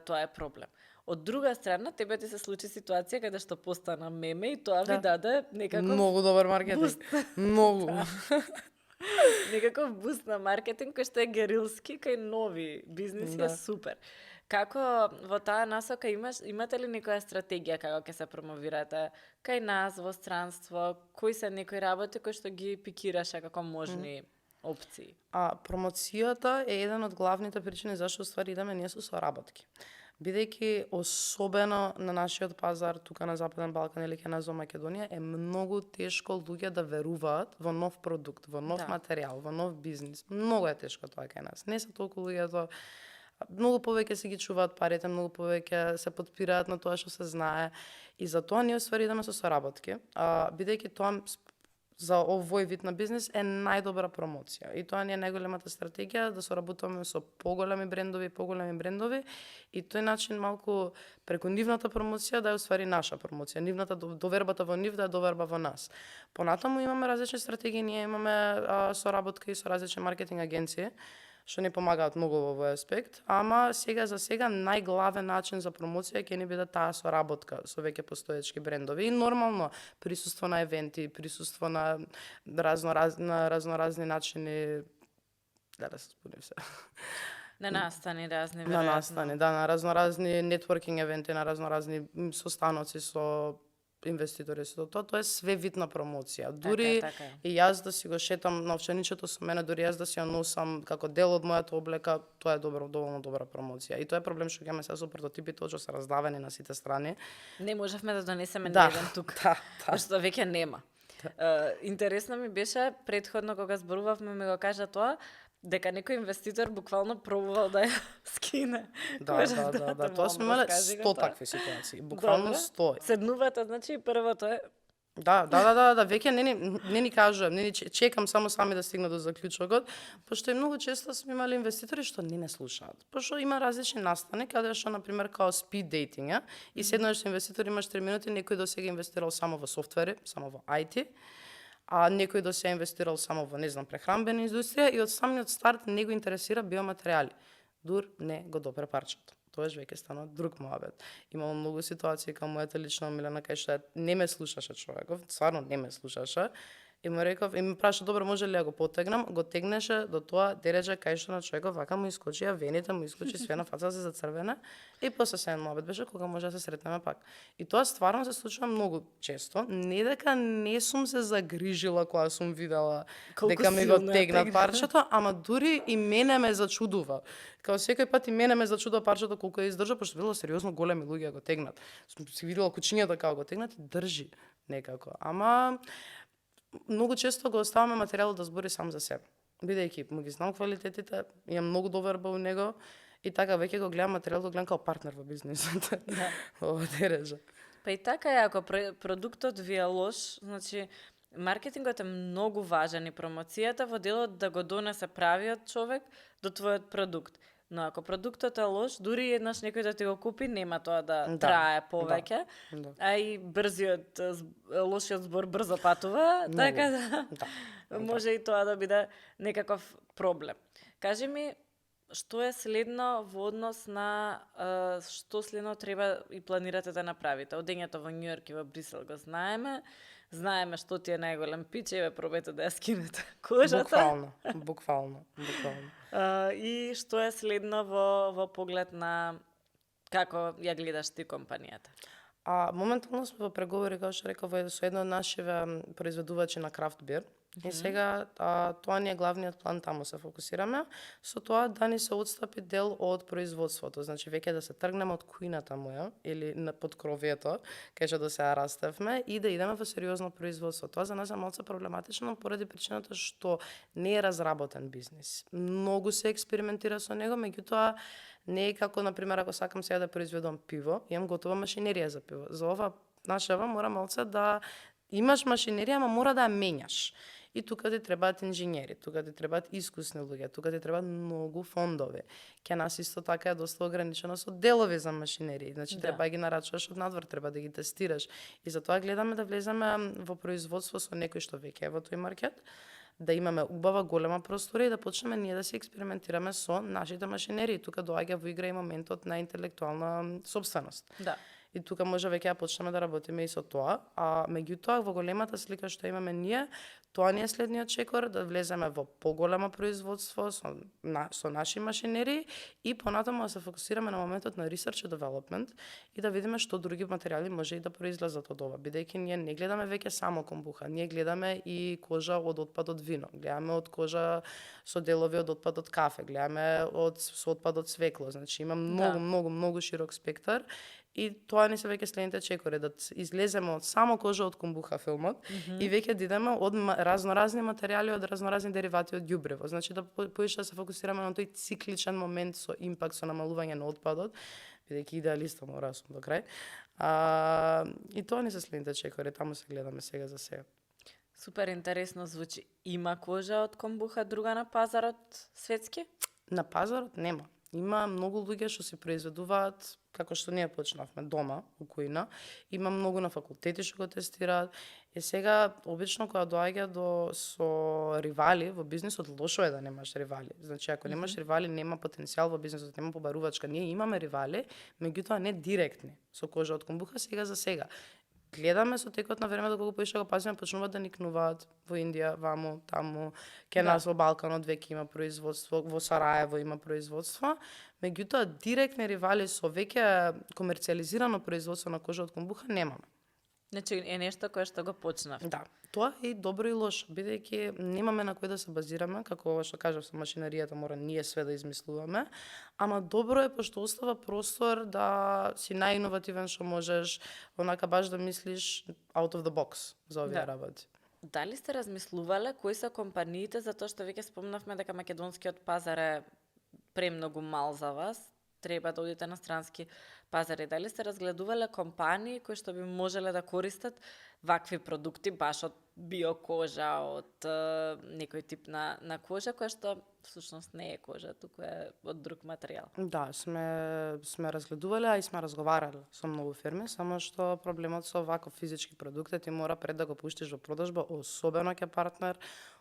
тоа е проблем. Од друга страна, тебе ти се случи ситуација каде што постана меме и тоа ви даде некаков Многу добар маркетинг. Многу. Некаков буст на маркетинг кој што е герилски кај нови бизниси е супер. Како во таа насока имате ли некоја стратегија како ќе се промовирате кај нас во странство, кои се некои работи кои што ги пикираше како можни опции? Промоцијата е еден од главните причини зашто ствари идеме ние со соработки. Бидејќи особено на нашиот пазар тука на Западен Балкан или кај нас во Македонија е многу тешко луѓе да веруваат во нов продукт, во нов материјал, во нов бизнис. Многу е тешко тоа кај нас. Не се толку луѓето, многу повеќе се ги чуваат парите, многу повеќе се подпираат на тоа што се знае и затоа ние уствари идеме со соработки, бидејќи тоа за овој вид на бизнис е најдобра промоција. И тоа ни е најголемата стратегија, да соработуваме со поголеми брендови и тој начин малку преку нивната промоција да е уствари наша промоција. Нивната довербата во нив да е доверба во нас. Понатаму имаме различни стратегии, ние имаме соработка и со различни маркетинг агенции, што ни помагаат многу во овој аспект, ама сега за сега најглавен начин за промоција ќе ни биде таа соработка со веќе постоечки брендови и нормално присуство на евенти, присуство на разноразни начини да се спомним се. На настани разни веројатно. На настани, на разноразни нетворкинг евенти, на разноразни состаноци со инвеститори со тоа е све вид на промоција. Дури така. И јас да си го шетам новченичето со мене, дури јас да си ја носам како дел од мојата облека, тоа е доволно добра промоција. И тоа е проблем што ќе ме се со прототипите, што се раздавени на сите страни. Не можевме да донесеме еден тук, што веќе нема. Интересно ми беше претходно кога зборувавме ми го кажа тоа, дека некој инвеститор буквално пробувал да ја скине. Да, тоа сме имале 100 такви ситуации, буквално 100. Седнувате, значи првото е Да, веќе не ни кажувам, не ни чекам само сами да стигна до заклучокот, пошто и многу често сме имали инвеститори што не слушаат. Пошто има различни настани, каде што на пример као speed dating, и седнаш со инвеститор, имаш 3 минути, некој досега инвестирал само во софтвери, само во IT, а некој досега инвестирал само во, прехранбена индустрија и од самиот старт не го интересира биоматеријали. Дур не го допре парчето. Тоаш веќе стана друг муабет. Имало многу ситуации кај мојата лична омилена кај што не ме слушаше човеков, стварно не ме слушаше. И му реков, и ми праша, добро, може ли ја го потегнам? Го тегнеше до тоа дереџа кај што на човеков вака му искочија вените, му искочи све на фаца се зацрвена и после се муабет беше кога може да се сретнеме пак. И тоа стварно се случува многу често. Не дека не сум се загрижила кога сум видела дека ми го тегнат парчето, ама дури и мене ме зачудува. Као секој пат и мене ме зачудува парчето колку ја издржа, пошто било сериозно големи луѓе го тегнат. Сум си видела кучињата како го тегнат и држи некако. Ама многу често го оставаме материјалот да збори сам за себе. Бидејќи му ги знам квалитетите, имам многу доверба во него и така веќе го гледам материјалот, го гледам како партнер во бизнисот. Ова дереџа. Па и така е, ако продуктот ви е лош, значи маркетингот е многу важен и промоцијата во делот да го донесе правиот човек до твојот продукт. Но ако продуктот е лош, дури еднаш некој да ти го купи, нема тоа да трае повеќе. А и лошиот збор брзо патува, така да може и тоа да биде некаков проблем. Кажи ми, што е следно во однос на што следно треба и планирате да направите? Одењето во Њујорк и во Брисел го знаеме што ти е најголем пич, еве пробајте да ја скинете кожата. Буквално. И што е следно во поглед на како ја гледаш ти компанијата? Моментално сме во преговори, како што реков, со едно од нашиве произведувачи на крафт бир, И сега тоа ни е главниот план, таму се фокусираме, со тоа да ни се отстапи дел од производството, значи веќе да се тргнеме од куината моја или на подкровието, кај што до сега растевме и да идеме во сериозно производство. Тоа за нас е малку проблематично поради причината што не е разработен бизнис. Многу се експериментира со него, меѓутоа не е како на пример ако сакам сега да произведам пиво, имам готова машинерија за пиво. За ова нашава мора малце да имаш машинерија, ама мора да ја менјаш. И тука ти требаат инженери, тука ти требаат искусни луѓе, тука ти требаат многу фондови. Ке нас исто така е доста ограничено со делови за машинерија, значи треба да ги нарачуваш од надвор, треба да ги тестираш. И затоа гледаме да влеземе во производство со некој што веќе е во тој маркет, да имаме убава голема просторија и да почнеме ние да се експериментираме со нашите машинерии. Тука доаѓа во игра и моментот на интелектуална сопственост. Да. И тука може веќе да почнеме да работиме и со тоа, а меѓутоа во големата слика што имаме ние, тоа ни е следниот чекор, да влеземе во поголемо производство со наши машинерии и понатаму да се фокусираме на моментот на research and development и да видиме што други материјали може и да произлезат од ова, бидејќи ние не гледаме веќе само комбуха, ние гледаме и кожа од отпад од вино, гледаме од кожа со делови од отпад од кафе, гледаме со отпад од свекло, значи има многу широк спектар. И тоа ни се веќе следните чекори, да излеземе од само кожа од комбуха филмот и веќе да идеме од разноразни материјали, од разноразни деривати од ѓубрево. Значи да поише да се фокусираме на тој цикличен момент со импакт, со намалување на отпадот, бидејќи идеалиста мора сум до крај. И тоа ни се следните чекори, таму се гледаме сега за сега. Супер интересно звучи. Има кожа од комбуха друга на пазарот светски? На пазарот нема. Има многу луѓе што се произведуваат како што ние почнавме дома, у кујна. Има многу на факултети што го тестираат. И сега обично кога доаѓа со ривали во бизнисот, лошо е да немаш ривали. Значи ако немаш ривали, нема потенцијал во бизнисот, нема побарувачка. Ние имаме ривали, меѓутоа не директни со кожа од комбуха сега за сега. Гледаме со текот на време доколку поише го пазиме, почнуваат да никнуваат во Индија, ваму, таму, ке нас во Балканот веќе има производство, во Сараево има производство, меѓутоа директни ривали со веќе комерцијализирано производство на кожа од комбуха немаме. Значи е нешто кое што го почнав. Да, тоа е и добро и лошо, бидејќи немаме на кој да се базираме, како ова што кажав со машинаријата, мора ние све да измислуваме, ама добро е пошто остава простор да си најиновативен што можеш, онака баш да мислиш out of the box за овие работи. Дали сте размислувале кои се компаниите, затоа што веќе спомнавме дека македонскиот пазар е премногу мал за вас, треба да одите на странски пазари. Дали сте разгледувале компании кои што би можеле да користат вакви продукти, баш од биокожа, од некој тип на кожа, која што всушност не е кожа, туку е од друг материјал? Да, сме разгледувале, а и сме разговарале со многу фирми, само што проблемот со ваков физички продукти ти мора пред да го пуштиш во продажба, особено ке партнер,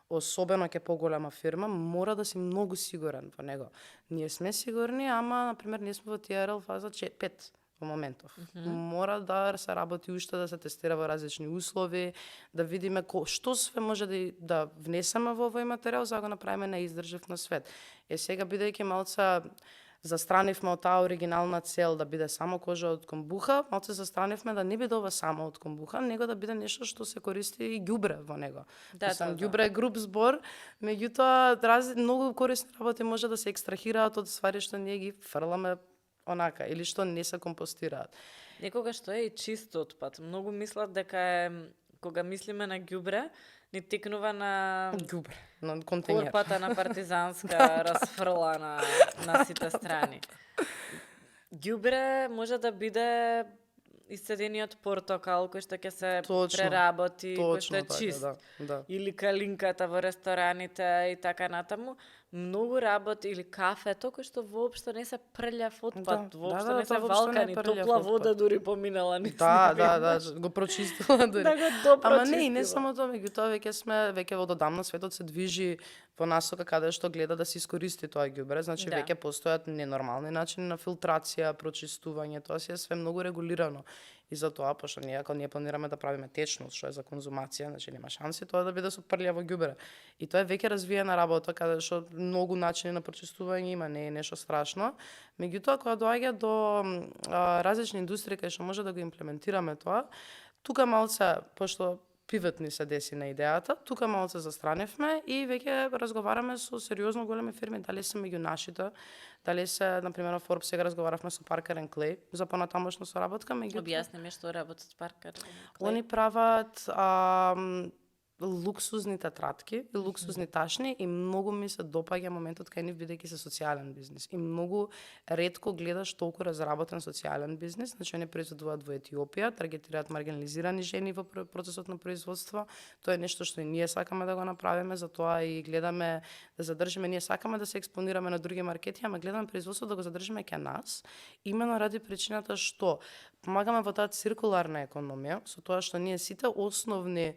особено ке поголема фирма, мора да си многу сигурен во него. Ние сме сигурни, ама, например, ние сме во TRL фаза 5 во моментов. Мора да се работи уште, да се тестира во различни услови, да видиме што све може да внесеме во овој материјал, за да го направиме неиздржив на свет. Сега, бидејќи малца застранивме од таа оригинална цел да биде само кожа од комбуха, малце застранивме да не биде ова само од комбуха, него да биде нешто што се користи и ѓубре во него. Ѓубре е груб збор, меѓутоа многу корисни работи може да се екстрахираат од ствари што ние ги фрламе онака, или што не се компостираат. Некогаш тоа е и чист отпад. Многу мислат дека е, кога мислиме на ѓубре, ни текнува на ѓубре, на контейнер. Корпата на партизанска расфрлана на сите страни. Ѓубре може да биде исцедениот портокал кој што ќе се преработи, кој што е чист. Да. Или калинката во рестораните и така натаму. Многу работи, или кафето кој што воопшто не се прљав отпад, воопшто не се валкани, топла вода дури поминала низ Да, го прочистила дури. Да го допрочистила. Ама не само тоа, меѓутоа веќе од одамна светот се движи во насока каде што гледа да се искористи тоа ѓубре, значи веќе постојат ненормални начини на филтрација, прочистување, тоа се е све многу регулирано. И затоа, пошто ние планираме да правиме течност, што е за конзумација, значи нема шанси тоа да биде со прљаво ѓубре. И тоа е веќе развиена работа, каде што многу начини на прочистување има, не е нешто страшно. Меѓутоа, кога доаѓа до различни индустрии кај што може да го имплементираме тоа, тука малце, пошто пивот ни се деси на идејата, тука малце застраневме и веќе разговараме со сериозно големи фирми, дали се меѓу нашите, дали се, например, на Forbes сега разговаравме со Parker and Clay за понатамошна соработка, меѓутоа Објасни ми што работат Parker. они прават луксузни тетратки и луксузни ташни и многу ми се допаѓа моментот кај нив бидејќи се социјален бизнис. И многу ретко гледаш толку разработен социјален бизнис, значи они произведуваат во Етиопија, таргетираат маргинализирани жени во процесот на производство. Тоа е нешто што и ние сакаме да го направиме, затоа и гледаме да задржиме, ние сакаме да се експонираме на други маркети, ама гледаме производството да го задржиме кај нас, имено ради причината што помагаме во таа циркуларна економија, со тоа што ние сите основни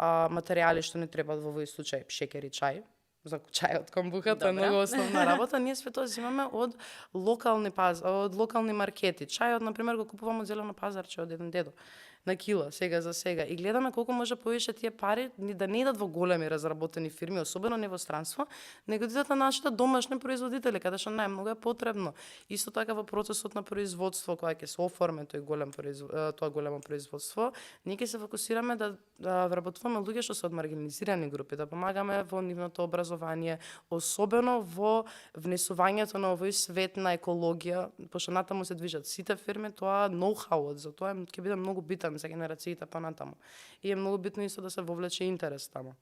материјали што не требаат во овој случај, шеќер и чај, за чајот камбуха, тоа е многу основна работа, ние све тоа земаме од локални маркети. Чајот, например, го купуваме од зелено пазарче од еден дедо на кило, сега за сега. И гледаме колку може повише тие пари да не идат во големи разработени фирми, особено не во странство, него да идат на нашите домашни производители, каде што најмногу е потребно. Исто така во процесот на производство, кога ќе се оформи тоа големо производство, ние ќе се фокусираме да вработуваме луѓе што се од маргинализирани групи, да помагаме во нивното образование, особено во внесувањето на овој свет на екологија, пошто натаму се движат сите фирми, тоа ноу-хауот за тоа ќе биде многу битен за генерациите понатаму. И е многу битно исто да се вовлече интерес таму.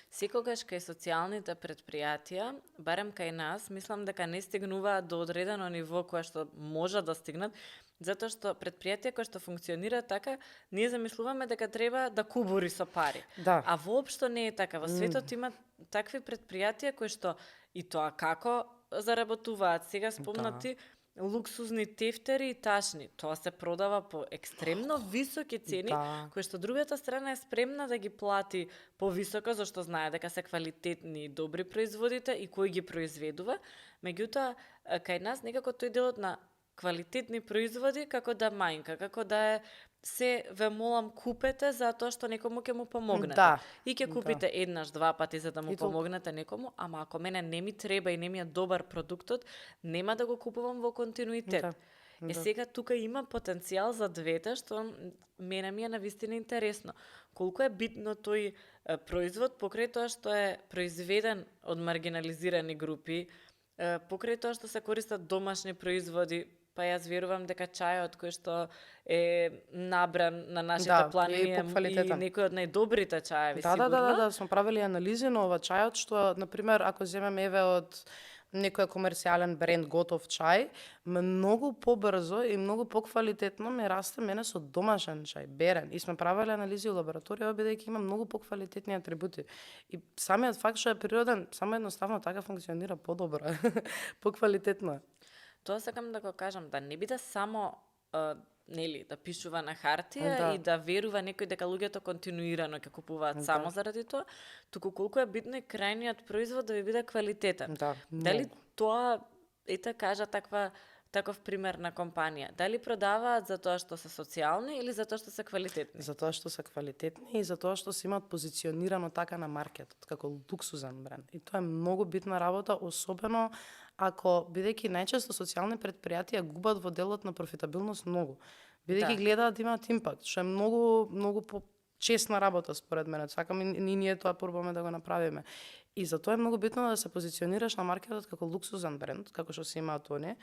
Секогаш кај социјалните предпријатија, барем кај нас, мислам дека не стигнуваат до одредено ниво кое што може да стигнат, затоа што предпријатија кои што функционира така, ние замислуваме дека треба да кубури со пари. Да. А воопшто не е така. Во светот има такви предпријатија кои што и тоа како заработуваат. Сега спомнати луксузни тефтери и ташни. Тоа се продава по екстремно високи цени, кои што другата страна е спремна да ги плати повисоко, зашто знае дека се квалитетни и добри производите и кој ги произведува. Меѓутоа, кај нас некако тој делот на квалитетни производи како да мајнка, како да е се ве молам купете затоа што некому ќе му помогнете. Да. И ќе купите еднаш, два пати за да му помогнете некому, ама ако мене не ми треба и не ми е добар продуктот, нема да го купувам во континуитет. Сега тука има потенцијал за двете, што мене ми е навистина интересно. Колку е битно тој производ покрај тоа што е произведен од маргинализирани групи, покрај тоа што се користат домашни производи. Па јас верувам дека чајот кој што е набран на нашите планини и некој од најдобрите чаеви, сигурно. Да, сме правили анализи на ова чајот, што, например, ако земеме еве од некој комерцијален бренд готов чај, многу побрзо и многу поквалитетно ми расте мене со домашен чај, берен. И сме правили анализи у лабораторија, бидејќи има многу поквалитетни атрибути. И самиот факт што е природен, само едноставно така функционира подобро, поквалитетно. Тоа сакам да го кажам, да не биде само да пишува на хартија и да верува некој дека луѓето континуирано ќе купуваат само заради тоа, туку колку е битно и крајниот производ да ви биде квалитетен. Дали тоа, ете кажа таков пример на компанија, дали продаваат за тоа што се социјални или за тоа што се квалитетни? За тоа што се квалитетни и за тоа што се имаат позиционирано така на маркетот, како луксузен бренд. И тоа е многу битна работа, особено ако, бидејќи најчесто социјални предпријатија губат во делот на профитабилност многу, бидејќи гледаат да имаат импакт, што е многу честна работа според мене. Сакам и ние тоа пробуваме да го направиме. И затоа е многу битно да се позиционираш на маркетот како луксузен бренд, како што се имаат они,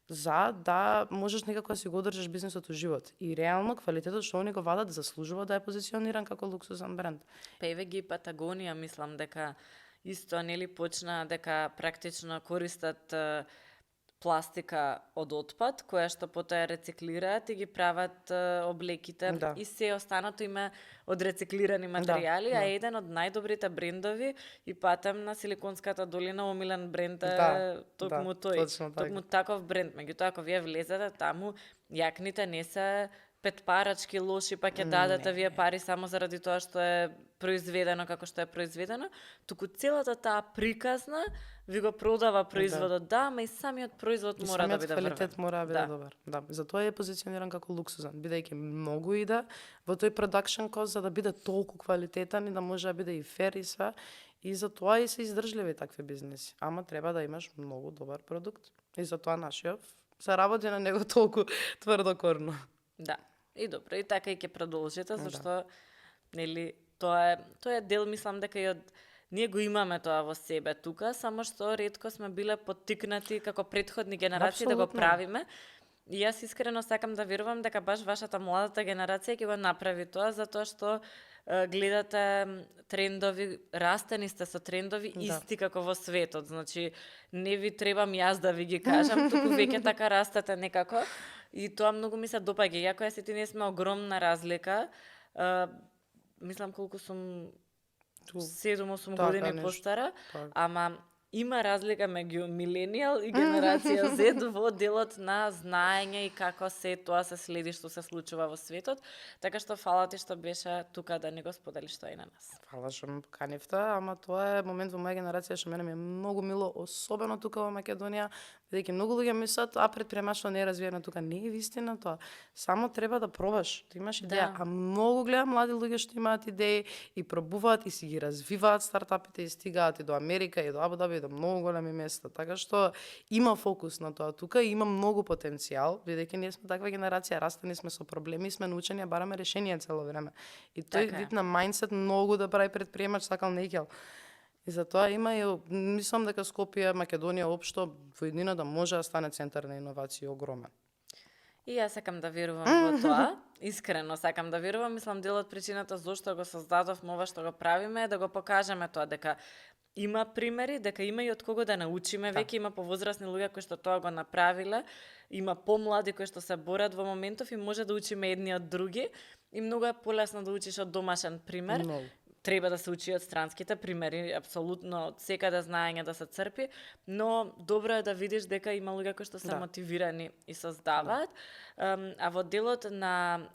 за да можеш некако да си го одржиш бизнисот у живот. И реално квалитетот што они го вадат заслужува да е позициониран како луксузен бренд. Па еве ги Патагонија, мислам дека исто нели почна дека практично користат пластика од отпад, која што потоа рециклираат и ги прават облеките и се останато има од рециклирани материјали, а еден од најдобрите брендови и патем на Силиконската долина омилен бренд токму тој. Токму таков бренд. Меѓутоа ако вие влезете таму, јакните не се петпарачки лоши, па ќе дадете вие пари само заради тоа што е произведено како што е произведено, туку целата таа приказна ви го продава производот, ама и самиот производ мора да биде врвен. Самиот квалитет мора да биде добар. Да, затоа е позициониран како луксузен, бидејќи многу иде во тој продакшн кост за да биде толку квалитетен и да може да биде и фер и све. И затоа и се издржливи такви бизнеси. Ама треба да имаш многу добар продукт. И затоа нашиот се работи на него толку тврдокорно. Да. И добро, и така и ќе продолжите, зашто нели Тоа е дел, мислам дека и од ние го имаме тоа во себе тука, само што ретко сме биле поттикнати како претходни генерации да го Апсолутно. правиме. И јас искрено сакам да верувам дека баш вашата младата генерација ќе го направи тоа, затоа што гледате трендови, растени сте со трендови исти како во светот. Значи, не ви требам јас да ви ги кажам, туку веќе така растете некако. И тоа многу ми се допаѓа. Иако јас и ти не сме огромна разлика, мислам колку сум 7-8 години постара, ама има разлика меѓу миленијал и генерација Z во делот на знаење и како се тоа се следи што се случува во светот, така што фала ти што беше тука да не го споделиш тоа и на нас. Фала што ме поканивте, ама тоа е момент во моја генерација што мене ми е многу мило, особено тука во Македонија, бидејќи многу луѓе мислат, предприемаштво не е развиено тука. Не е вистина тоа. Само треба да пробаш, да имаш идеја. А многу гледам млади луѓе што имаат идеи и пробуваат и си ги развиваат стартапите и стигаат и до Америка и до Абу Даби и до многу големи места. Така што има фокус на тоа тука и има многу потенцијал, бидејќи ние сме таква генерација, растени сме со проблеми, сме научени, бараме решение цело време. И тој вид на мајндсет многу да прави предприемач сакал некел. И затоа има и мислам дека Скопје, Македонија општо во еднина да може да стане центар на иновации огромен. И јас сакам да верувам во тоа. Искрено сакам да верувам. Мислам дел од причината зошто го создадовме ова што го правиме е да го покажеме тоа дека има примери, дека има и од кого да научиме, веќе има повозрасни луѓе кои што тоа го направиле, има помлади кои што се борат во моментов и може да учиме едни од други и многу е полесно да учиш од домашен пример. Треба да се учи од странските примери, апсолутно од секаде знаење да се црпи, но добро е да видиш дека има луѓе кои што се мотивирани и создаваат. А во делот на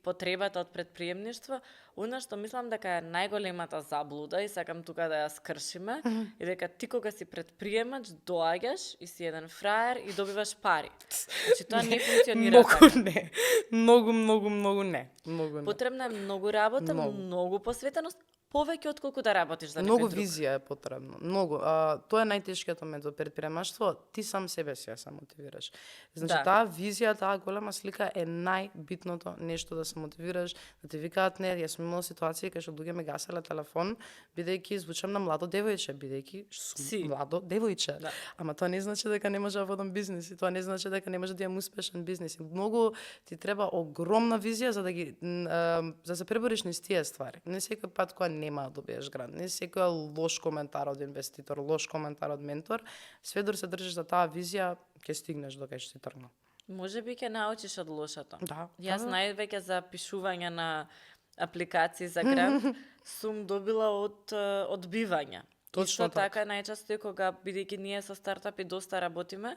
потребата од предприемништво, она што мислам дека е најголемата заблуда и сакам тука да ја скршиме, е дека ти кога си предприемач доаѓаш и си еден фраер и добиваш пари. Значи тоа не функционира така. Многу не. Потребна е многу работа, многу посветеност, повеќе отколку да работиш за некој друг. Многу визија е потребно. Многу. Тоа е најтешкиот момент во предприемаштво. Ти сам себе си ја се мотивираш. Значи таа визија, таа голема слика е најбитното нешто да се мотивираш, да те викаат не. Јас сум имала ситуации кај што луѓе ме гаселе телефон, бидејќи звучам на младо девојче, бидејќи сум младо девојче. Ама тоа не значи дека не може да водам бизнис и тоа не значи дека не може да имам успешен бизнис. Многу ти треба огромна визија за да ги за да се пребориш низ тие ствари. Не секој пат кога нема да добиеш грант. Не секој лош коментар од инвеститор, лош коментар од ментор, све дори се држиш за таа визија, ќе стигнеш до кај што ти тргна. Може би ќе научиш од лошото. Да. Јас највеќе за пишување на апликации за грант сум добила од одбивања. Точно така најчесто и кога, бидејќи ние со стартапи доста работиме,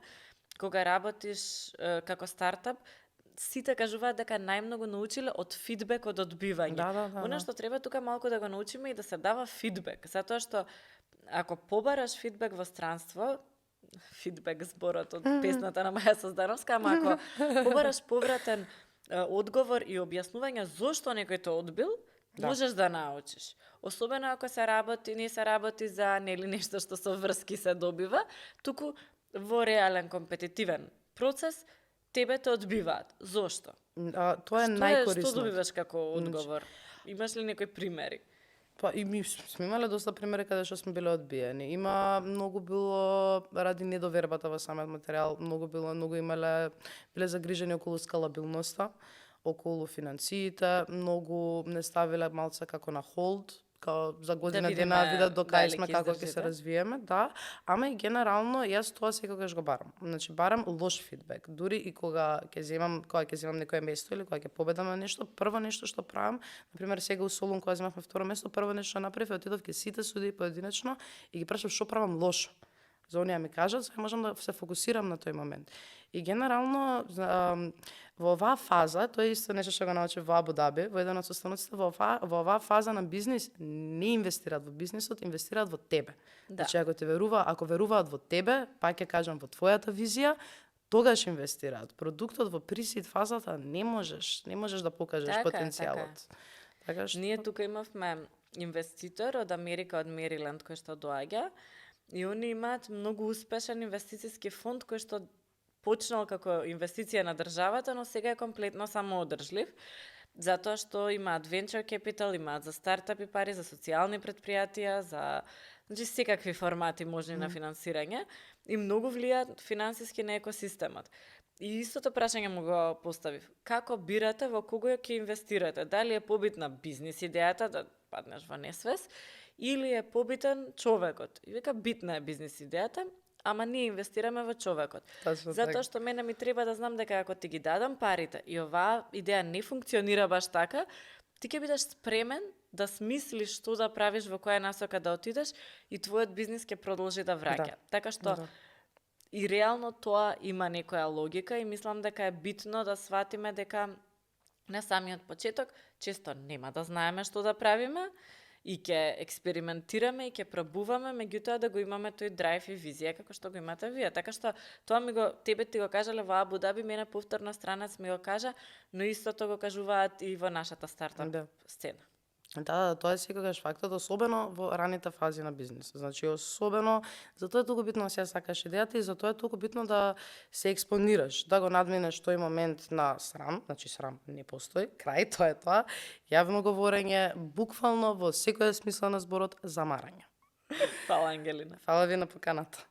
кога работиш како стартап, сите кажуваат дека најмногу научиле од фидбек од одбивање. Она што треба тука малку да го научиме и да се дава фидбек, затоа што ако побараш фидбек во странство, фидбек зборот од песната на Маја Создановска, ама ако побараш повратен одговор и објаснување зошто некој те одбил, можеш да научиш. Особено ако не се работи за нешто што со врски се добива, туку во реален компетитивен процес тебе те одбиваат. Зошто? Тоа е најкорисно. Што добиваш како одговор? Имаш ли некои примери? Па и ми сме имале доста примери каде што сме биле одбиени. Има многу било ради недовербата во самиот материјал, многу биле загрижени околу скалабилноста, околу финансиите, многу не ставиле малце како на холд, као за година дена видат до кај сме, како ќе се развиеме, ама и генерално јас тоа секогаш го барам. Значи барам лош фидбек. Дури и кога ќе земам некое место или кога ќе победам на нешто, прво нешто што правам, на пример сега у Солун кога земавме второ место, прво нешто што направив отидов ке сите судии поединечно и ги прашав што правам лошо. За оние ми кажат, сега можам да се фокусирам на тој момент. И генерално во оваа фаза, тоа е исто нешто што го научив во Абу Даби, во еден од состаноците, во оваа фаза на бизнис не инвестираат во бизнисот, инвестираат во тебе. Значи ако веруваат во тебе, пак ќе кажам во твојата визија, тогаш инвестираат. Продуктот во пресид фазата не можеш да покажеш потенцијалот. Така што ние тука имавме инвеститор од Америка, од Мериленд, кој што доаѓа, и они имаат многу успешен инвестициски фонд кој што почнал како инвестиција на државата, но сега е комплетно самоодржлив. Затоа што имаат venture capital, имаат за стартапи пари, за социјални предпријатија, за секакви формати можни на финансирање и многу влијаат финансиски на екосистемот. И истото прашање му го поставив. Како бирате во кого ќе инвестирате? Дали е побитна бизнис идејата да паднеш во несвес или е побитен човекот? И вика битна е бизнис идејата, ама ние инвестираме во човекот. Затоа што мене ми треба да знам дека ако ти ги дадам парите и оваа идеја не функционира баш така, ти ќе бидеш спремен да смислиш што да правиш, во која насока да отидеш и твојот бизнис ќе продолжи да враќа. Така што и реално тоа има некоја логика и мислам дека е битно да сватиме дека на самиот почеток често нема да знаеме што да правиме и ќе експериментираме и ќе пробуваме, меѓутоа да го имаме тој драйв и визија како што го имате вие. Така што тоа тебе ти го кажале во Абу Даби, мене повторно странец ми го кажа, но истото го кажуваат и во нашата стартап сцена. Да, тоа е секогаш фактот, особено во раните фази на бизнис. Значи, особено, затоа е толку битно да се сакаш идејата и затоа е толку битно да се експонираш, да го надминеш тој момент на срам, значи срам не постои, крај, тоа е тоа, јавно говорење, буквално во секој смисла на зборот, замарање. Фала, Ангелина. Фала ви на поканата.